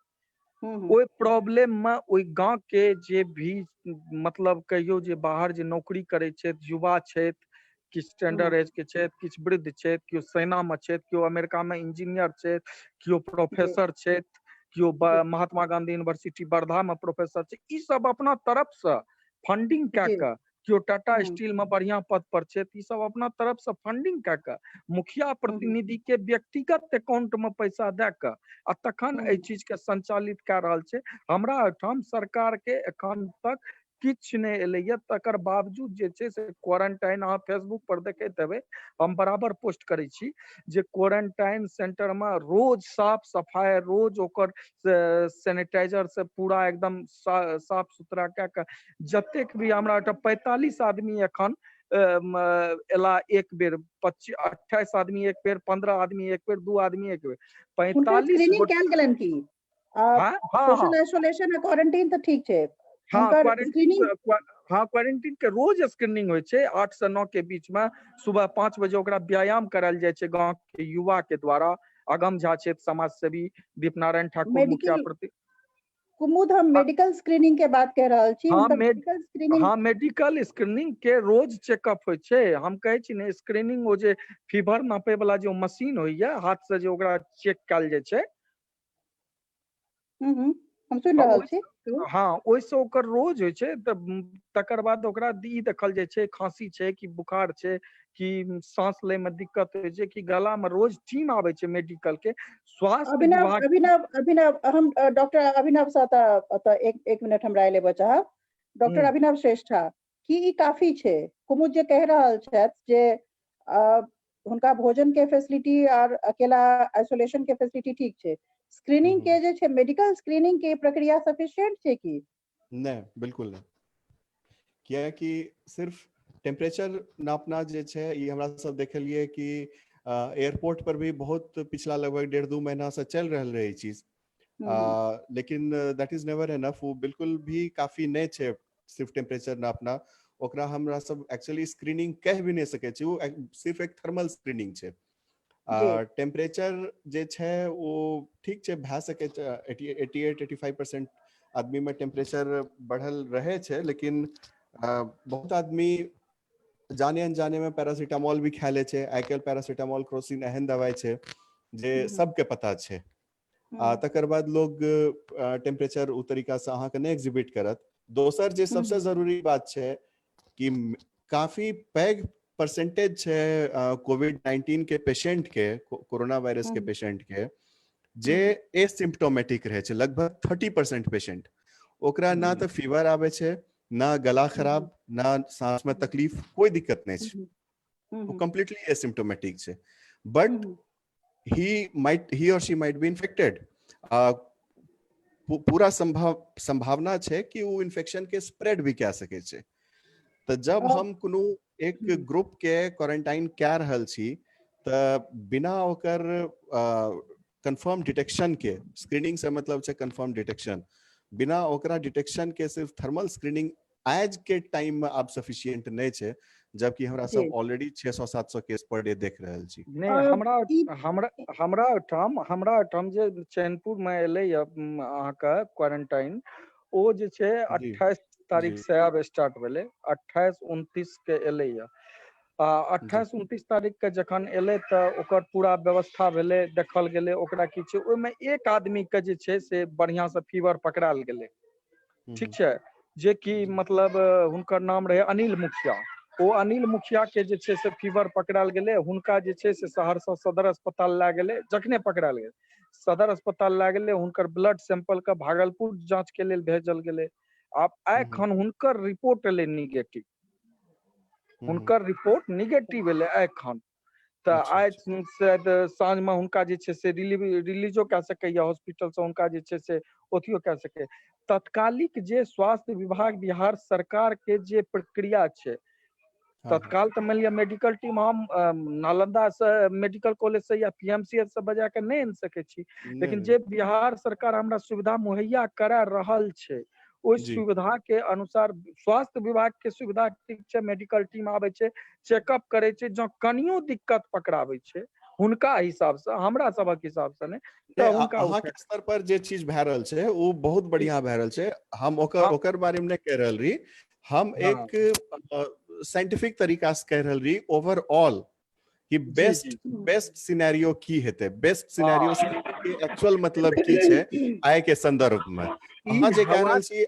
ओहि प्रॉब्लम मे ओहि गाँव के जे भी मतलब कहियौ जे बाहर जे नौकरी करै छथि, युवा छथि, किछु टेंडर एज के छथि, किछु वृद्ध छथि, केओ सेना मे छथि, केओ अमेरिका मे इंजीनियर छथि, केओ प्रोफेसर छथि, केओ महात्मा गांधी यूनिवर्सिटी वर्धा मे प्रोफेसर छथि, ई सब अपना तरफ से फंडिंग कए कऽ, केओ टाटा स्टील मे बढ़िया पद पर छथि, ई सब अपना तरफ से फंडिंग कए कऽ मुखिया प्रतिनिधि के व्यक्तिगत अकाउंट मे पैसा दए कऽ आ तखन एहि चीज के संचालित कए रहल छै। हमरा ओहिठाम सरकार के एखन तक किछु नहि एलैया, तकर बावजूद जे छै से क्वारंटाइन अहाँ फेसबुक पर देखैत हेबै, हम बराबर पोस्ट करै छी जे क्वारंटाइन सेंटर मे रोज साफ सफाइ, रोज ओकर सैनिटाइजर से पूरा एकदम साफ सुथरा कए कऽ जतेक भी हमरा ओहिठाम 45 आदमी एखन एला एक बेर, 25-28 आदमी एक बेर, 15 आदमी एक बेर, 2 आदमी एक बेर, 45 स्क्रीनिंग कयल गेलनि की? सोशल आइसोलेशन आ क्वारंटीन तऽ ठीक छै। हाँ, हाँ, क्वारंटीन के रोज स्क्रीनिंग होइ छै 8 से 9 के बीच में। सुबह 5 बजे ओकरा व्यायाम करायल जाइ छै गांव के युवा के द्वारा। अगम झा छथि समाज सेवी, दीपनारायण ठाकुर मुखिया प्रति। कुमुद, हम मेडिकल स्क्रीनिंग के बात कह रहल छी। हाँ, मेडिकल स्क्रीनिंग, हाँ, मेडिकल स्क्रीनिंग के रोज चेकअप होइ छै। हम कहै छी ने, स्क्रीनिंग ओ जे फीवर नापे वाला जे मशीन होइया, हाथ से जे ओकरा चेक कयल जाइ छै। हम सुनि रहल छी। हाँ, ओहिसँ ओकर रोज होइ छै। तऽ तकर बाद ओकरा ई देखल जाइ छै खाँसी छै कि बुखार छै कि सांस लै मे दिक्कत होइ छै कि गला मे। रोज टीम आबै छै मेडिकल के, स्वास्थ्य अभिनव विभाग। अभिनव, अभिनव, हम डॉक्टर अभिनव से तऽ एक मिनट हम राय लेबऽ चाहब। डॉक्टर अभिनव श्रेष्ठा, की ई काफी छै? कुमुद जे कहि रहल छथि जे हुनका भोजन के फैसिलिटी और अकेला आइसोलेशन के फैसिलिटी ठीक छै, स्क्रीनिंग के जे छै, मेडिकल स्क्रीनिंग के प्रक्रिया सफिशिएंट छै की? नहि, बिल्कुल नहि। कियाकि सिर्फ टेम्परेचर नापना जे छै, ई हमरा सब देखलियै कि एयरपोर्ट पर भी बहुत पिछला लगभग 1.5-2 महीना से चलि रहल रहै ई चीज, लेकिन that is never enough. ओ बिल्कुल भी काफी नहि छै सिर्फ टेम्परेचर नापना। ओकरा हमरा सब एक्चुअली स्क्रीनिंग कहि भी नहि सकै छी, ओ सिर्फ एक थर्मल स्क्रीनिंग छै। टेम्परेचर जे छै ओ ठीक छै, भए सकै छै 88 85% आदमी में टेम्परेचर बढ़ल रहै छै, लेकिन बहुत आदमी जाने अनजाने में पैरासिटामोल भी खा लै छै। आइ काल्हि पैरासिटामोल, क्रोसिन एहन दवाइ छै जे सबके पता छै, आ तकर बाद लोग टेम्परेचर ओ तरीका से अहाँके नहि एग्जिबिट करत। दोसर जे सबसे जरूरी बात छै कि काफी पैघ परसेंटेज छै कोविड-19 के पेशेंट के, कोरोना वायरस के पेशेंट के, जे एसिम्प्टोमेटिक रहै छै, लगभग 30% पेशेंट। ओकरा ना तऽ फीवर आबै छै, ना गला खराब, ना सांस में तकलीफ, कोई दिक्कत नहि छै, ओ कम्प्लीटली एसिम्प्टोमेटिक छै, but he or she might be infected. पूरा संभावना छै कि ओ इन्फेक्शन के स्प्रेड भी कए सकै छै। तऽ जब हम कोनो एक ग्रुप के क्वारंटाइन कए रहल छी, तऽ बिना ओकर कंफर्म डिटेक्शन के, स्क्रीनिंग से मतलब छै कंफर्म डिटेक्शन, बिना ओकरा डिटेक्शन के सिर्फ थर्मल स्क्रीनिंग आज के टाइम में आब सफिशिएंट नहि छै, जबकि हमरा सब ऑलरेडी 600-700 केस पर डे देख रहल छी। नहि, हमरा हमरा हमरा ओहिठाम हमरा ओहिठाम जे चैनपुर मे एलै अहाँके क्वारंटाइन, ओ जे छै 28 तारीख से आब स्टार्ट भेलै, 28 29 के एलैया। आ 28 29 तारीख के जखन एलै तऽ ओकर पूरा व्यवस्था भेलै, देखल गेलै ओकरा की छै। ओहिमे एक आदमी के जे छै से बढ़िआँ से फीवर पकड़ायल गेलै, ठीक छै, जेकि मतलब हुनकर नाम रहै अनिल मुखिया। ओ अनिल मुखिया के जे छै से फीवर पकड़ायल गेलै। हुनका जे छै से सहरसा सदर अस्पताल लए गेलै। जखने पकड़ायल गेलै, सदर अस्पताल लए गेलै, हुनकर ब्लड सैंपल के भागलपुर जांच के लेल भेजल गेलै। आब एखन हुनकर रिपोर्ट एलै निगेटिव, हुनकर रिपोर्ट निगेटिव एलै एखन। तऽ आइ शायद साँझमे हुनका जे छै से रिलीजो कए सकैया हॉस्पिटलसँ, हुनका जे छै से अथियो कए सकैया। तत्कालिक जे स्वास्थ्य विभाग बिहार सरकार के जे प्रक्रिया छै तत्काल, तऽ मानि लिअ मेडिकल टीम हम नालंदा से मेडिकल कॉलेज से या पीएमसीएच से बजा के नहि आनि सकै छी, लेकिन जे बिहार सरकार हमरा सुविधा मुहैया करा रहल छै ओहि सुविधा के अनुसार स्वास्थ्य विभाग के सुविधा ठीक छै, मेडिकल टीम आबै छै, चेकअप करै छै। जँ कनियो दिक्कत पकड़ाबै छै हुनका हिसाबसँ, हमरा सभक हिसाबसँ नहि, तऽ हुनका अहाँके स्तर पर जे चीज भए रहल छै ओ बहुत बढ़िया भए रहल छै। हम ओकर ओकर बारे में नहि कहि रहल रही, हम एक साइंटिफिक तरीका से कहि रहल रही ओवरऑल कि बेस्ट बेस्ट सिनेरियो की हेतै, बेस्ट सिनेरियो के एक्चुअल मतलब की छै आय के संदर्भ में। अहाँ जे कह रहल छी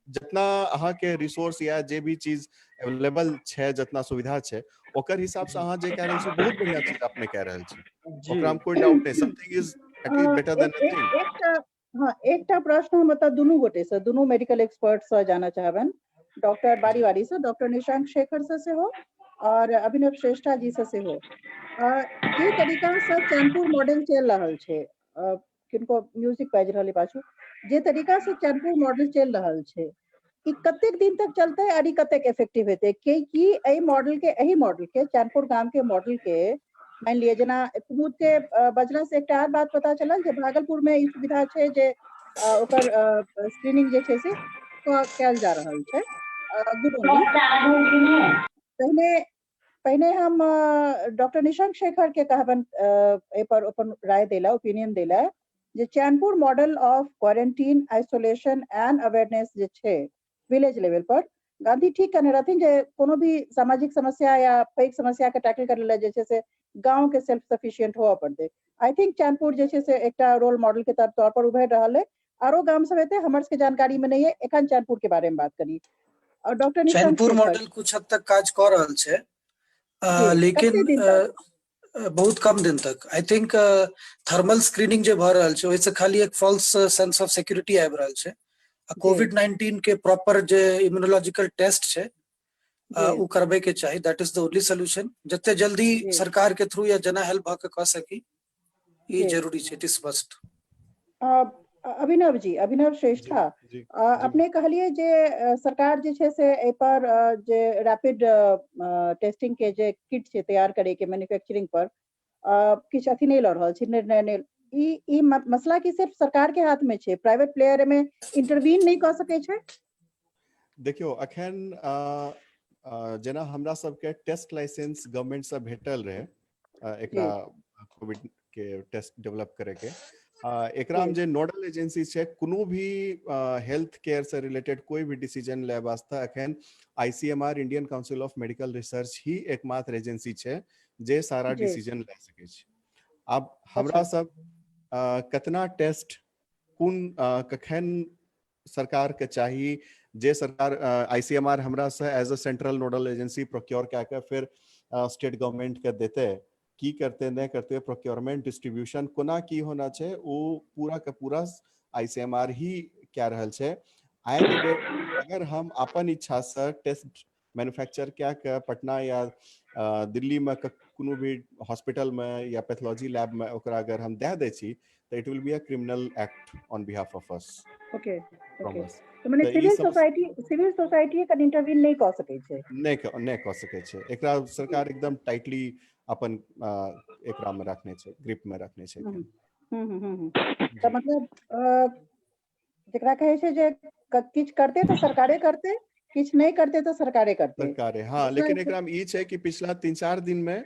जितना अहाँ के रिसोर्स या जे भी चीज अवेलेबल छै, जितना सुविधा छै, ओकर हिसाब से अहाँ जे कह रहल छी बहुत बढ़िया चीज अपने कह रहल छी, ओकरा में कोई डाउट नहीं। Something is at least better than nothing. एकटा, हँ, एकटा प्रश्न हम एतऽ दुनू गोटे से, दुनू मेडिकल एक्सपर्ट से जानऽ चाहबनि, डॉक्टर बारी बारी से, डॉक्टर निशांक शेखर से सेहो और अभिनव श्रेष्ठा जी से सेहो। जे तरीका से चैनपुर मॉडल चलि रहल छै, किनको म्यूजिक बाजि रहल पाछू, जे तरीका से चैनपुर मॉडल चलि रहल छै, ई कतेक दिन तक चलतै और ई कतेक इफेक्टिव हेतै? कि एहि मॉडल के, एहि मॉडल के, चैनपुर गाम के मॉडल के, मानि लिअ जेना कुमुद के बजला से एकटा आर बात पता चलल जे भागलपुर में ई सुविधा छै जे ओकर स्क्रीनिंग जे छै से कयल जा रहल छै। Good only. पहिने पहिने हम डॉक्टर निशंक शेखर के कहबनि एहि पर अपन राय देला, ओपिनियन देला, जे Chainpur model of quarantine, isolation and awareness जे छै विलेज लेवल पर, गांधी ठीक कहने रहथिन जे कोनो भी सामाजिक समस्या या पैघ समस्या के टैकल करे ला जे छै से गांव के सेल्फ सफिशिएंट होअ पड़तै। I think Chainpur जे छै से एकटा रोल मॉडल के तौर पर उभरि रहल है। आरो गाम सब हेतै, हमर सबके जानकारी में नहीं है। एखन चैनपुर के बारे में बात करी। और डॉक्टर निशांत चैनपुर शेखर मॉडल कुछ हद तक काज कऽ रहल छै, जी, लेकिन कते दिन तक? बहुत कम दिन तक। I think thermal screening जे भऽ रहल छै ओहिसँ खाली एक फॉल्स सेंस ऑफ सिक्योरिटी आबि रहल छै। आ कोविड-19 के प्रॉपर जे इम्यूनोलॉजिकल टेस्ट छै ओ करबै के चाही। That is the only solution. जते जल्दी सरकार के थ्रू या जना हेल्प भऽ के कऽ सकी, ई जरूरी छै, it is must. Abhinav ji, Abhinav Shrestha, अपने कहलिए जे सरकार जे छै से एहि पर जे रैपिड टेस्टिंग के जे किट छै तैयार करे के मैन्युफैक्चरिंग पर किछु अथी नहि लऽ रहल छै, निर्णय नहि। ई ई मसला की सिर्फ सरकार के हाथ में छै? प्राइवेट प्लेयर में इंटरवीन नहि कऽ सकै छै? देखियौ, अखन जेना हमरा सबके टेस्ट लाइसेंस गवर्नमेंट से भेटल रहे एकरा कोविड के टेस्ट डेवलप करे के, एकरा में जे नोडल एजेंसी छै, कोनो भी हेल्थ केयर से रिलेटेड कोई भी डिसीजन ले वास्ते अखन ICMR, Indian council of medical research ही एकमात्र एजेंसी छै जे सारा डिसीजन ले सकै छै। आब हमरा सब कतना टेस्ट कोन कखन सरकार के चाही, जे सरकार आईसीएमआर हमरा से as a central nodal agency procure कए के फिर स्टेट गवर्नमेंट के देते, की करते नहीं करते, प्रोक्योरमेंट डिस्ट्रीब्यूशन कोना की होना छै, ओ पूरा के पूरा आईसीएमआर ही कए रहल छै। आइ के डेट अगर हम अपन इच्छा से टेस्ट मैन्युफैक्चर कए के पटना या दिल्ली में कोनो भी हॉस्पिटल में या पैथोलॉजी लैब में ओकरा अगर हम दे दै छी तऽ it will be a criminal act on behalf of us. Okay okay, तऽ मने सिविल सोसाइटी, सिविल सोसाइटी एकर इंटरवीन नहि कऽ सकै छै? नहि कऽ सकै छै। एकरा सरकार एकदम टाइटली अपन एकरा में रखने छै, ग्रिप में रखने छै। हम्म हम्म हम्म तऽ मतलब जेकरा कहै छै जे किछु करते तऽ सरकारे करते, किछु नहि करते तऽ सरकारे करते। सरकारे, हाँ। लेकिन एकरा में ई छै कि पिछला 3-4 दिन में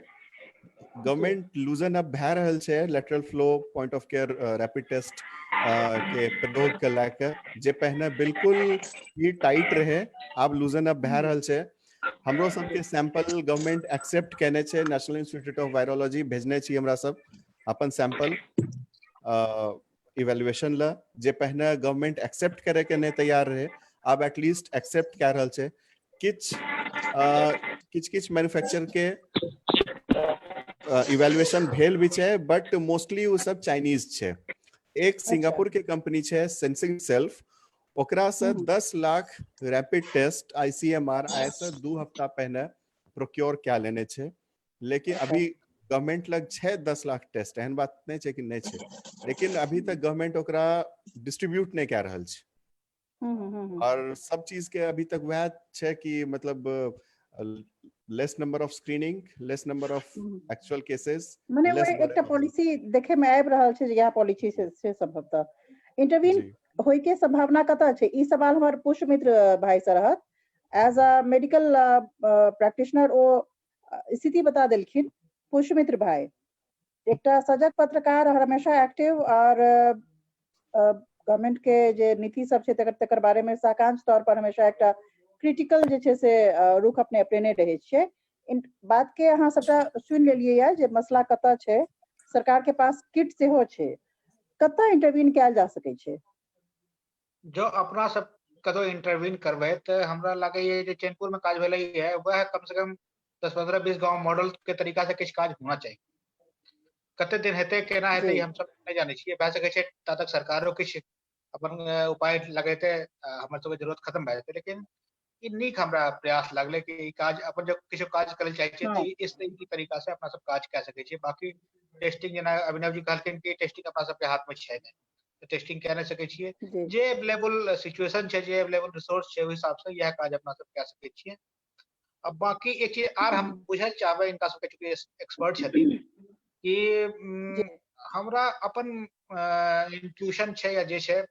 गवर्नमेंट लूजन अप भए रहल छै lateral flow point of care rapid test के प्रयोग के लए के, जे पहिने बिल्कुल ही टाइट रहे, आब लूजन अप भए रहल छै। हमरो सबके सैंपल गवर्नमेंट एक्सेप्ट केने छै, नेशनल इंस्टीट्यूट ऑफ वायरोलॉजी भेजने छी हमरा सब अपन सैंपल इवेल्युएशन ल, जे पहिने गवर्नमेंट एक्सेप्ट करे के नहीं तैयार रहे, आब एटलीस्ट एक्सेप्ट कए रहल छै। किछ किछ किछ मैन्युफैक्चर के इवेल्युएशन भेल भी छै, बट मोस्टली ओ सब चाइनीज छै। एक सिंगापुर के कंपनी छै सेंसिंग सेल्फ, ओकरा से 10 लाख रैपिड टेस्ट आईसीएमआर आय से 2 हफ्ता पहले प्रोक्योर कए लेने छै, लेकिन अभी गवर्नमेंट लग छै 10 लाख टेस्ट, एहन बात नहीं छै कि नहीं छै, लेकिन अभी तक गवर्नमेंट ओकरा डिस्ट्रीब्यूट नहीं कए रहल छै। और सब चीज के अभी तक वह छै कि मतलब less number of screening, less number of actual cases. मने एकटा पॉलिसी देखे में आबि रहल छै जे इएह पॉलिसी से संभवतः इंटरवीन होय के संभावना कतऽ छै। ई सवाल हमर पुष्यमित्र भाई से रहत, एज अ मेडिकल प्रैक्टिशनर ओ स्थिति बता देलखिन। पुष्यमित्र भाई एकटा सजग पत्रकार, हमेशा एक्टिव और गवर्नमेंट के जे नीति सब छै तकर तकर बारे में साकांक्ष तौर पर हमेशा एकटा क्रिटिकल जे छै से रुख अपने अपनेने रहै छियै। बात के अहाँ सबटा सुनि लेलियै या जे मसला कतऽ छै, सरकार के पास किट सेहो छै, कतऽ इंटरवीन कयल जा सकै छै? जो अपना सब कतौ इंटरवीन करबै तऽ हमरा लागैए जे चैनपुर में काज भेलै है, वएह कम से कम 10 15 20 गांव मॉडल के तरीका से किछु काज होना चाही। कते दिन हेतै, केना हेतै, हम सब नहि जानै छियै। भए सकै छै ता तक सरकारो किछु अपन उपाय लगेतै, हमर सबके जरूरत खत्म भए जेतै, लेकिन ई नीक हमरा प्रयास लागलै कि ई काज अपन जब किछु काज करै चाहै छियै तऽ इस ई तरीका से अपना सब काज कए सकै छियै। बाकी टेस्टिंग जेना अभिनव जी कहलखिन कि टेस्टिंग अपना सबके हाथ में छै नहि, तऽ टेस्टिंग कए नहि सकै छियै। जे एवेलेबल सिचुएशन छै, जे एवेलेबल रिसोर्स छै, ओहि हिसाब से इएह काज अपना सब कए सकै छियै। अब बाकी एक चीज आर हम बुझल चाहबै इनका सबके, चूँकि एक्सपर्ट छथिन, कि हमरा अपन इंट्यूशन छै या जे छै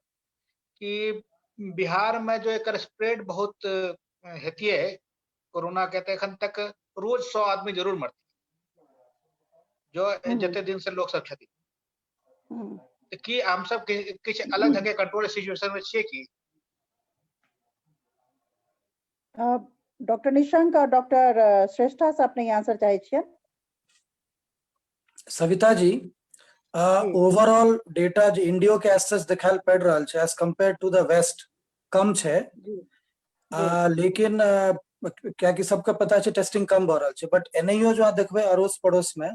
कि बिहार में जो एकर स्प्रेड बहुत हेतिये कोरोना के, तऽ एखन तक रोज 100 आदमी जरूर मरते जो जते दिन से लोग सब छथिन। तऽ की हम सब किछु अलग ढंग के कंट्रोल सिचुएशन में छियै की? डॉक्टर निशंक और डॉक्टर श्रेष्ठा से अपने आंसर चाहे छियै। सविता जी, ओवरऑल डेटा जे इंडियो के एसेस देखायल पड़ि रहल छै as compare to the west कम छै, लेकिन कियाकि सबके पता छै टेस्टिंग कम भऽ रहल छै, बट एनाहियो जो अहाँ देखबै अड़ोस पड़ोस में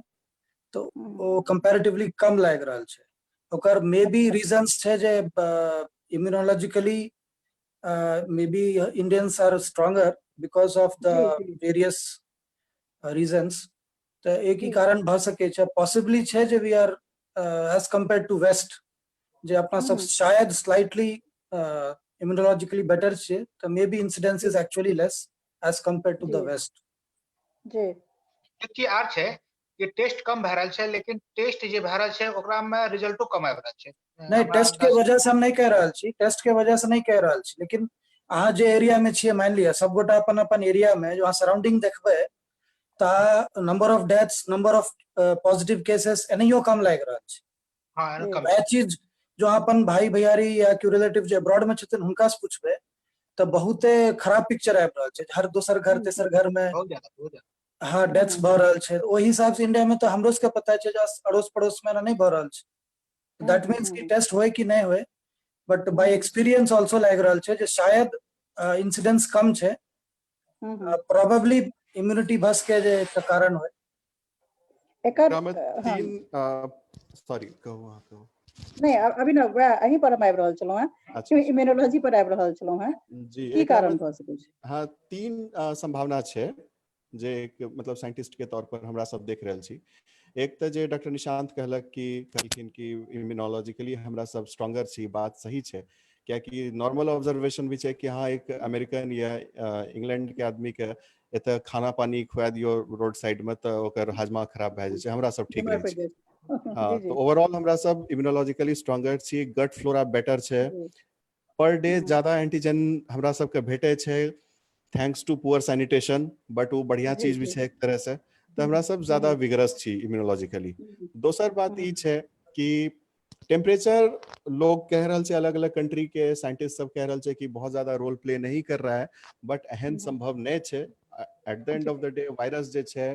तऽ ओ कम्पैरेटिवली कम लागि रहल छै। ओकर मे बी रीजन्स छै जे immunologically maybe Indians are stronger because of the various reasons, तऽ एक ही कारण भऽ सकै छै, पॉसिबली छै जे we are as compare to west जे अपना सब शायद स्लाइटली इम्यूनोलॉजिकली बेटर छियै, तऽ maybe incidence is actually less as compare to the west. जी एक चीज आर छै कि टेस्ट कम भए रहल छै, लेकिन टेस्ट जे भए रहल छै ओकरा में रिजल्टो कम आबि रहल छै। नहि, टेस्ट के वजह से हम नहीं कह रहल छी, टेस्ट के वजह से नहीं कह रहल छी, लेकिन अहाँ जे एरिया में छियै, मानि लिअ सबगोटा अपन अपन एरिया में जो अहाँ सराउंडिंग देखबै तऽ number of deaths, number of positive cases एनाहियो कम लागि रहल छै। हाँ, कम। वएह चीज जो अहाँ अपन भाई भैयारी या केओ रिलेटिव जे अब्रॉड में छथिन हुनका से पूछबै तऽ बहुते खराब पिक्चर आबि रहल छै, हर दोसर घर तेसर घर में बहुत ज्यादा, बहुत ज्यादा। हाँ, डेथ्स भऽ रहल छै। ओहि हिसाब से इंडिया में तऽ हमरो सबके पता छै जे अड़ोस पड़ोस में एना नहि भऽ रहल छै, that means कि टेस्ट होय कि नहि होय, बट बाय एक्सपीरियंस ऑल्सो लागि रहल छै जे शायद इंसिडेंस कम छै, प्रोबेबली इम्यूनिटी भऽ सकै जे एकटा कारण होय। एकर तीन सॉरी कहू अहाँ कहू। नहीं, अभिनव वएह अहीं पर हम आबि रहल छलहुँ हेँ, इम्यूनोलॉजी पर आबि रहल छलहुँ हेँ जी, की कारण भऽ सकै छै? हाँ, 3 संभावना छै जे एक मतलब साइंटिस्ट के तौर पर हमरा सब देख रहल छी। एक तऽ जे डॉक्टर निशांत कहलक कि कहलखिन कि इम्यूनोलॉजिकली हमरा सब स्ट्रॉन्गर छी, बात सही छै, कियाकि नॉर्मल ऑब्जर्वेशन भी छै कि हाँ एक अमेरिकन या इंग्लैंड के आदमी के एतऽ खाना पानी खुआ दियौ रोड साइड में तऽ ओकर हाजमा खराब भए जाइ छै, हमरा सब ठीक रहै छै। हाँ, तऽ ओवरऑल हमरा सब इम्यूनोलॉजिकली स्ट्रॉन्गर छी, गट फ्लोरा बेटर छै, पर डे ज्यादा एंटीजन हमरा सबके भेटै छै thanks to poor sanitation, but ओ बढ़िया चीज भी छै एक तरह से, तऽ हमरा सब ज्यादा विगरस छी इम्यूनोलॉजिकली। दोसर बात ई छै कि टेम्परेचर लोग कह रहल छै, अलग अलग कंट्री के साइंटिस्ट सब कह रहल छै कि बहुत ज्यादा रोल प्ले नहीं कर रहा है, बट एहन संभव नहीं छै। At the end of the day virus जे छै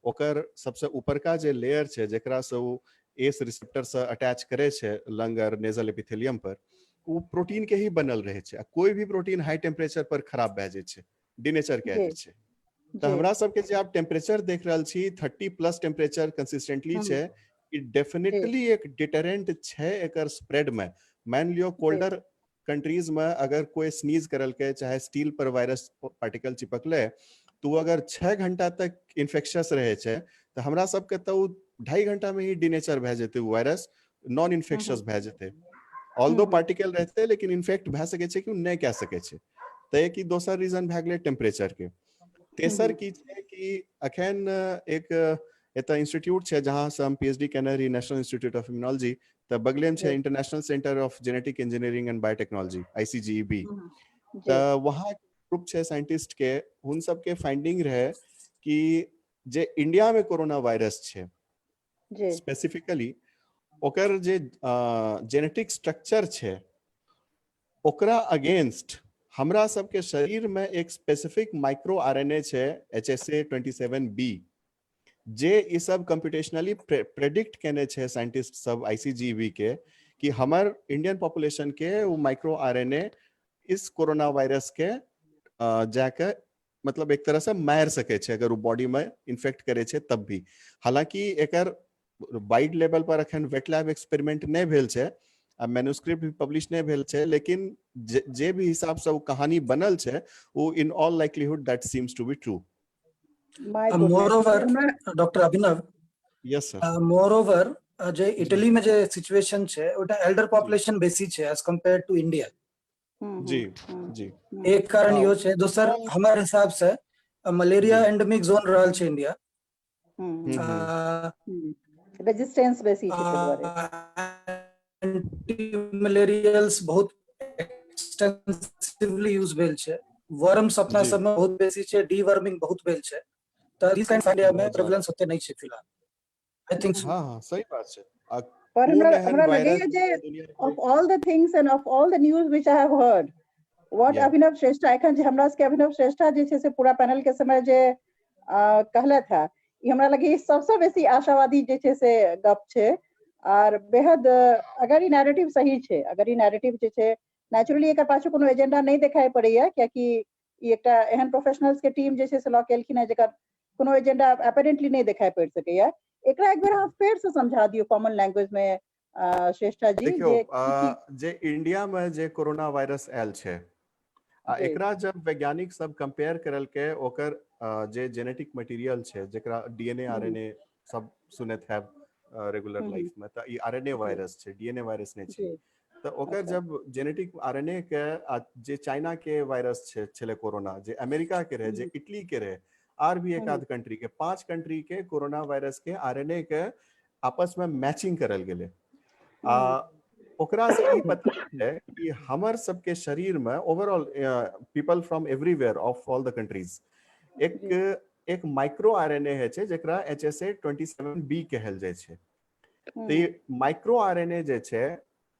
ओकर सबसे ऊपरका जे लेयर छै जेकरा से ओ एस रिसेप्टर से अटैच करे छै लंग और नेजल एपिथेलियम पर, ओ प्रोटीन के ही बनल रहे छै। आ कोई भी प्रोटीन हाई टेम्परेचर पर खराब भए जाइ छै, डिनेचर कह जाइ छै। तऽ हमरा सबके जे आब टेम्परेचर देख रहल छी 30+ टेम्परेचर कंसिस्टेंटली छै, ई डेफिनेटली एक डिटरेंट छै एकर स्प्रेड में। मान लियो कोल्डर कंट्रीज में अगर कोई स्नीज करलकै, चाहे स्टील पर वायरस पार्टिकल चिपकले, तो अगर 6 घंटा तक इन्फेक्शस रहे छै, तऽ हमरा सबके तऽ ओ 2.5 घंटा में ही डिनेचर भए जेतै, ओ वायरस नॉन इन्फेक्शस भए जेतै। ऑल्दो पार्टिकल रहतै लेकिन इन्फेक्ट भए सकै छै कि ओ नहि कए सकै छै। तऽ एक ई दोसर रीजन भए गेलै टेम्परेचर के। तेसर की छै कि अखन एक एतऽ इंस्टीट्यूट छै जहाँ से हम पीएचडी केने रही, नेशनल इंस्टीट्यूट ऑफ इम्यूनोलॉजी, तऽ बगले में छै international centre of genetic engineering and biotechnology, ICGEB। तऽ वहाँ ग्रुप छै साइंटिस्ट के, हुन सबके फाइंडिंग रहे कि जे इंडिया में कोरोना वायरस छै स्पेसिफिकली ओकर जे जेनेटिक स्ट्रक्चर छै ओकरा अगेंस्ट हमरा सबके शरीर में एक स्पेसिफिक माइक्रो आरएनए छै HSA27B, जे ई सब कंप्यूटेशनली प्रेडिक्ट केने छै साइंटिस्ट सब आईसीजीबी के कि हमर इंडियन पॉपुलेशन के वो माइक्रो आरएनए इस कोरोना वायरस के जाके मतलब एक तरह से मारि सकै छै अगर वो बॉडी में इन्फेक्ट करे छै तब भी। हालांकि एकर वाइड लेवल पर अखन वेट लैब एक्सपेरिमेंट नहि भेल छै आ मैन्युस्क्रिप्ट भी पब्लिश नहि भेल छै, लेकिन जे भी हिसाब से वो कहानी बनल छै वो in all likelihood that seems to be true. Moreover doctor Abhinav, yes sir, moreover जे इटली में जे सिचुएशन छै ओटा एल्डर पॉपुलेशन बेसी छै एज कम्पेयर टू इंडिया। जी जी, एक कारण इहो छै। दोसर हमर हिसाब से मलेरिया एंडेमिक जोन रहल छै इंडिया, रेजिस्टेंस बेसी छै, एंटी मलेरियल्स बहुत एक्सटेंसिवली यूज भेल छै, वर्म्स अपना सब में बहुत बेसी छै, डीवर्मिंग बहुत भेल छै, तऽ दिस काइंड इंडिया में प्रेवलेंस ओते नहीं छै फिलहाल, I think. हां हां, सही बात छै। पर हमरा हमरा लगैया जे of all the things and of all the news which I have heard, what Abhinav Shrestha एखन जे हमरा सबके अभिनव श्रेष्ठा जे छै से पूरा पैनल के समय जे कहलथि है, ई हमरा लगैया सबसँ बेसी आशावादी जे छै से गप छै। आर बेहद अगर ई नैरेटिव सही छै, अगर ई नैरेटिव जे छै नेचुरली एकर पाछू कोनो एजेंडा नहि देखाइ पड़ैया, कियाकि ई एकटा एहन प्रोफेशनल्स के टीम जे छै से लऽ के एलखिन हेँ जेकर कोनो एजेंडा अपेरेंटली नहि देखाइ पड़ि सकैया। एकरा एक बेर अहाँ फेर से समझा दियौ कॉमन लैंग्वेज में श्रेष्ठा जी। देखियौ, जे इंडिया में जे कोरोना वायरस आयल छै आ एकरा जब वैज्ञानिक सब कंपेयर करलकै ओकर जे जेनेटिक मटेरियल छै जेकरा डीएनए आरएनए सब सुनैत हैब रेगुलर लाइफ में, तऽ ई आरएनए वायरस छै, डीएनए वायरस नहि छै। तऽ ओकर जब जेनेटिक आरएनए के जे चाइना के वायरस छै छलै कोरोना, जे अमेरिका के रहे, जे इटली के रहे, आर भी एक आध कंट्री के, 5 कंट्री के कोरोना वायरस के आरएनए के आपस में मैचिंग करल गेलै आ ओकरा से ई पता चललै कि हमर सबके शरीर में overall people from everywhere of all the countries एक एक माइक्रो आरएनए है छै जेकरा HSA27B कहल जाइ छै। तऽ ई माइक्रो आरएनए जे छै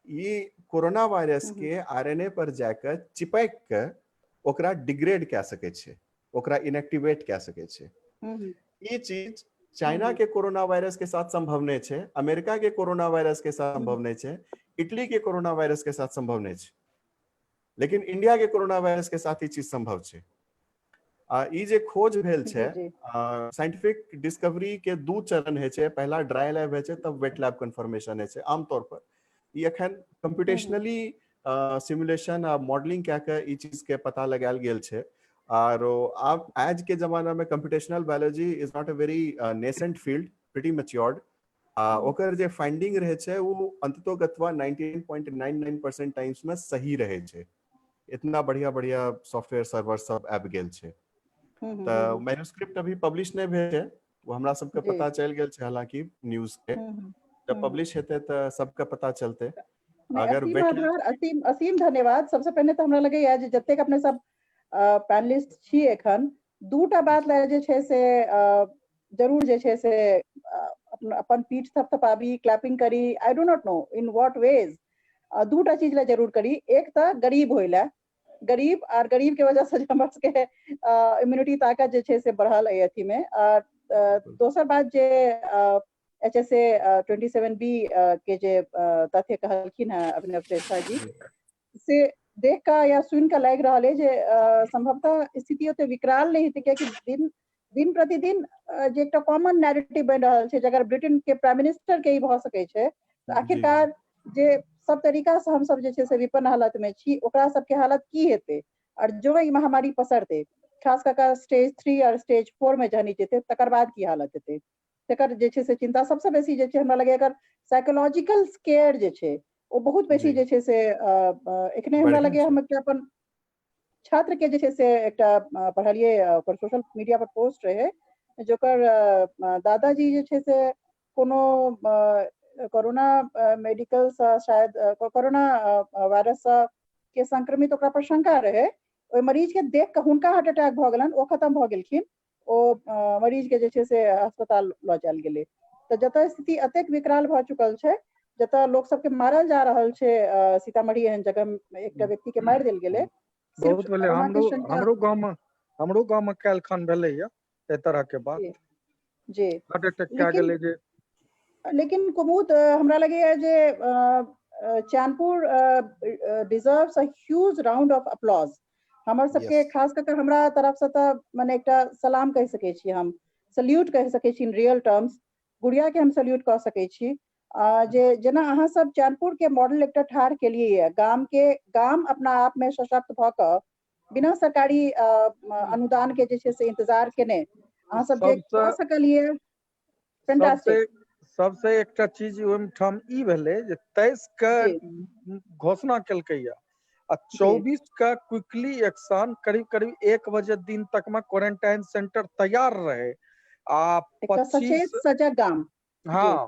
ई कोरोना वायरस के आरएनए पर जाके चिपैक के ओकरा डिग्रेड कए सकै छै, ओकरा इनएक्टिवेट कए सकै छै। ई चीज चाइना के कोरोना वायरस के साथ संभव नहि छै, अमेरिका के कोरोना वायरस के साथ संभव नहि छै, इटली के कोरोना वायरस के साथ संभव नहि छै, लेकिन इंडिया के कोरोना वायरस के साथ ई चीज संभव छै। आ ई जे खोज भेल छै, साइंटिफिक डिस्कवरी के 2 चरण होइ छै, पहला ड्राई लैब होइ छै तब वेट लैब कंफर्मेशन होइ छै। आमतौर पर ई अखन कंप्यूटेशनली सिमुलेशन आ मॉडलिंग कए के ई चीज के पता लगायल गेल छै। आर आब आज के जमाना में computational biology is not a very nascent field, pretty matured. आ ओकर जे फाइंडिंग रहै छै ओ अंततोगत्वा 99.99% टाइम्स में सही रहै छै। इतना बढ़िया बढ़िया सॉफ्टवेयर सर्वर सब आबि गेल छै। तऽ मैन्युस्क्रिप्ट अभी पब्लिश नहि भेल छै, ओ हमरा सबके पता चलि गेल छै, हालांकि न्यूज के जब पब्लिश हेतै तऽ सबके पता चलतै। अगर असीम असीम धन्यवाद। सबसे पहिने तऽ हमरा लगैया जे जतेक अपने सब पैनलिस्ट छी एखन दूटा बात लए जे छै से जरूर जे छै से अपन पीठ थपथपाबी, क्लैपिंग करी। I do not know in what ways. दूटा चीज लए जरूर करी। एक तऽ गरीब होय लए, गरीब आर गरीब के वजह से हमर सबके इम्यूनिटी ताकत जे छै से बढ़ल एहि अथी मे। आर दोसर बात जे HSA 27B के जे तथ्य कहलखिन हेँ अभिनव श्रेष्ठा जी, से देख कऽ या सुनि कऽ लागि रहल अइ जे संभवतः स्थिति ओते विकराल नहि हेतै, कियाकि दिन दिन प्रतिदिन जे एकटा कॉमन नैरेटिव बनि रहल छै जे अगर ब्रिटेन के प्राइम मिनिस्टर के ई भऽ सकै छै तऽ आखिरकार जे सब तरीका से हमसब जे छै से विपन्न हालत मे छी, ओकरा सबके हालत की हेतै। आओर जो ई महामारी पसरतै, खास कऽ कऽ स्टेज 3 आओर स्टेज 4 मे जहन जेतै, तकर बाद की हालत हेतै, तकर जे छै से चिंता सबसँ बेसी जे छै हमरा लगैए एकर साइकोलॉजिकल स्केयर जे छै ओ बहुत बेसी जे छै से एखने हमरा लगैए। हम एकटा अपन छात्र के जे छै से एकटा पढ़लियै, ओकर सोशल मीडिया पर पोस्ट रहै, जकर दादाजी जे छै से कोनो कोरोना मेडिकल सँ शायद कोरोना वायरस सँ के संक्रमित ओकरा पर शंका रहै, ओहि मरीज के देख कऽ हुनका हार्ट अटैक भऽ गेलनि, ओ खत्म भऽ गेलखिन। ओ मरीज के जे छै से अस्पताल लऽ जायल गेलै। तऽ जतऽ स्थिति एतेक विकराल भऽ चुकल छै, जतऽ लोक सबके मारल जा रहल छै, सीतामढ़ी एहन जगह एकटा व्यक्ति के मारि देल गेलै सिर्फ बहुत भेलै। कोरोना के हमरो शंका। हमरो गाँवमे काल्हि खन भेलैया एहि तरह के बात। जी जी हार्ट अटैक कए लेकिन गेलै जे। लेकिन कुमुद, हमरा लगैया जे Chainpur deserves a huge round of applause. हमर सबके, खास कऽ कऽ हमरा तरफसँ तऽ मने एकटा सलाम कहि सकै छी हम, सल्यूट कहि सकै छी। इन रियल टर्म्स गुड़िया के हम सल्यूट कऽ सकै छी जे जेना अहाँ सब चैनपुर के मॉडल एकटा ठाढ़ केलियै ये, गाम के गाम अपना आप मे सशक्त भऽ कऽ बिना सरकारी अनुदान के जे छै से इंतजार केने अहाँ सब जे सबसँ कऽ सकलियै, सबसे फैंटास्टिक। सबसे एकटा चीज ओहिठाम ई भेलै जे 23 के घोषणा केलकैया आ 24 के क्विकली एक्शन, करीब करीब 1 बजे दिन तक में क्वारंटाइन सेंटर तैयार रहे आ एकटा 25 सचेत सजग गाम। हाँ,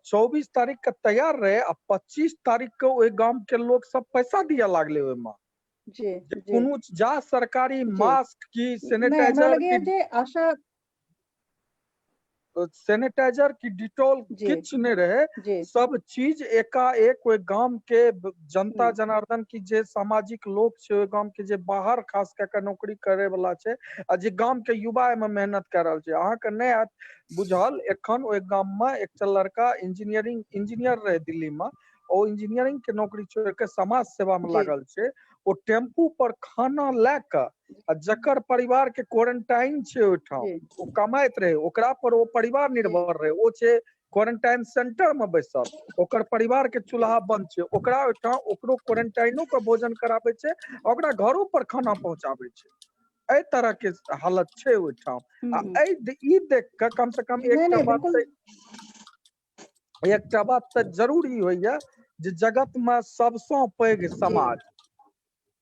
24 तारीख के तैयार रहे आ 25 तारीख के ओहि गाम के लोग सब पैसा दिया लागले ओहिमे जे कोनो जा सरकारी मास्क की नहि, हमरा सैनिटाइजर लगैया की जे आशा सैनिटाइजर की डिटॉल किछु नहि रहे। सब चीज एकाएक ओहि गाम के जनता जनार्दन की जे सामाजिक लोक छै, ओहि गाम के जे बाहर खास कए कऽ नौकरी करे वाला छै आ जे गाम के युवा एहिमे मेहनत कए रहल छै। अहाँके नहि हैत बुझल, एखन ओहि गाम मे एकटा लड़का इंजीनियरिंग इंजीनियर रहे दिल्ली मे, ओ इंजीनियरिंग के नौकरी छोड़ि के समाज सेवा मे लागल छै। ओ टेम्पू पर खाना लए कऽ आ जकर परिवार के क्वारंटाइन छै ओहिठाम, ओ कमाइत रहे, ओकरा पर ओ परिवार निर्भर रहे, ओ छै क्वारंटाइन सेंटर मे बैसल, ओकर परिवार के चूल्हा बंद छै, ओकरा ओहिठाम ओकरो क्वारंटाइनो के भोजन कराबै छै आ ओकरा घरो पर खाना पहुंचाबै छै। एहि तरह के हालत छै ओहिठाम। आ एहि ई देख कऽ कम से कम नहि एकटा नहि बात बिल्कुल एकटा बात तऽ जरूर ई होइया जे जगत मे सबसँ पैघ समाज,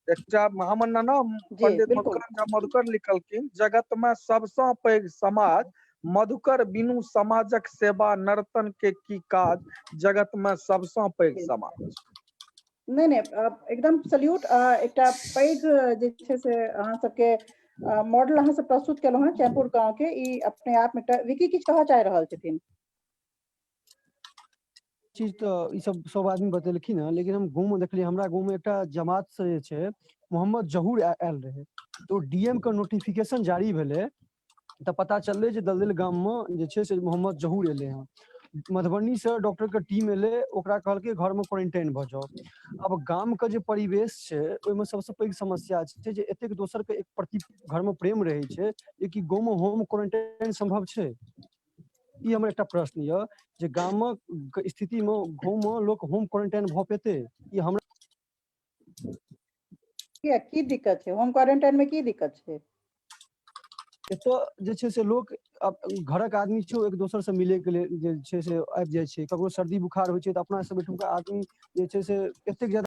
एकटा हमर नाना पंडित मधुकर झा मधुकर लिखलखिन, जगत मे सबसँ पैघ समाज मधुकर बिनु समाजक सेवा नर्तन के की काज, जगत मे सबसँ पैघ समाज। नहि, एकदम सल्यूट। एकटा पैघ जे छै से अहाँ सबके मॉडल अहाँ सब प्रस्तुत केलहुँ हेँ चैनपुर गाँव के, ई अपने आप मे एकटा। विकी किछु कहऽ चाहि रहल छथिन। चीज तऽ ई सब सब आदमी बतेलखिन हँ, लेकिन हम गाँव मे देखलियै, हमरा गाँव मे एकटा जमात से जे छै मोहम्मद जहूर आयल रहै, तऽ डीएम के नोटिफिकेशन जारी भेलै तऽ पता चललै जे दलदल गाम मे जे छै से मोहम्मद जहूर एलै हँ। मधुबनी से डॉक्टर के टीम एलै, ओकरा कहलकै घर मे क्वारेंटाइन भऽ जाउ। आब गाम के जे परिवेश छै, ओहिमे सबसँ पैघ समस्या छै जे एतेक दोसर के एक प्रति घर मे प्रेम रहै छै जे कि गाँव मे होम क्वारेंटाइन सम्भव छै? ई हमर एकटा प्रश्न यऽ जे गामक स्थिति मे गाँव मे लोक होम क्वारेंटाइन भऽ पेतै? ई हमरा किया, की दिक्कत छै? होम क्वारंटाइन मे की दिक्कत छै? एतऽ जे छै से लोक घरक आदमी छै, एक दोसर से मिले के लेल जे छै से आबि जाइ छै। ककरो सर्दी बुखार होइ छै तऽ अपना सब एठुमका आदमी जे छै से एतेक ज्यादा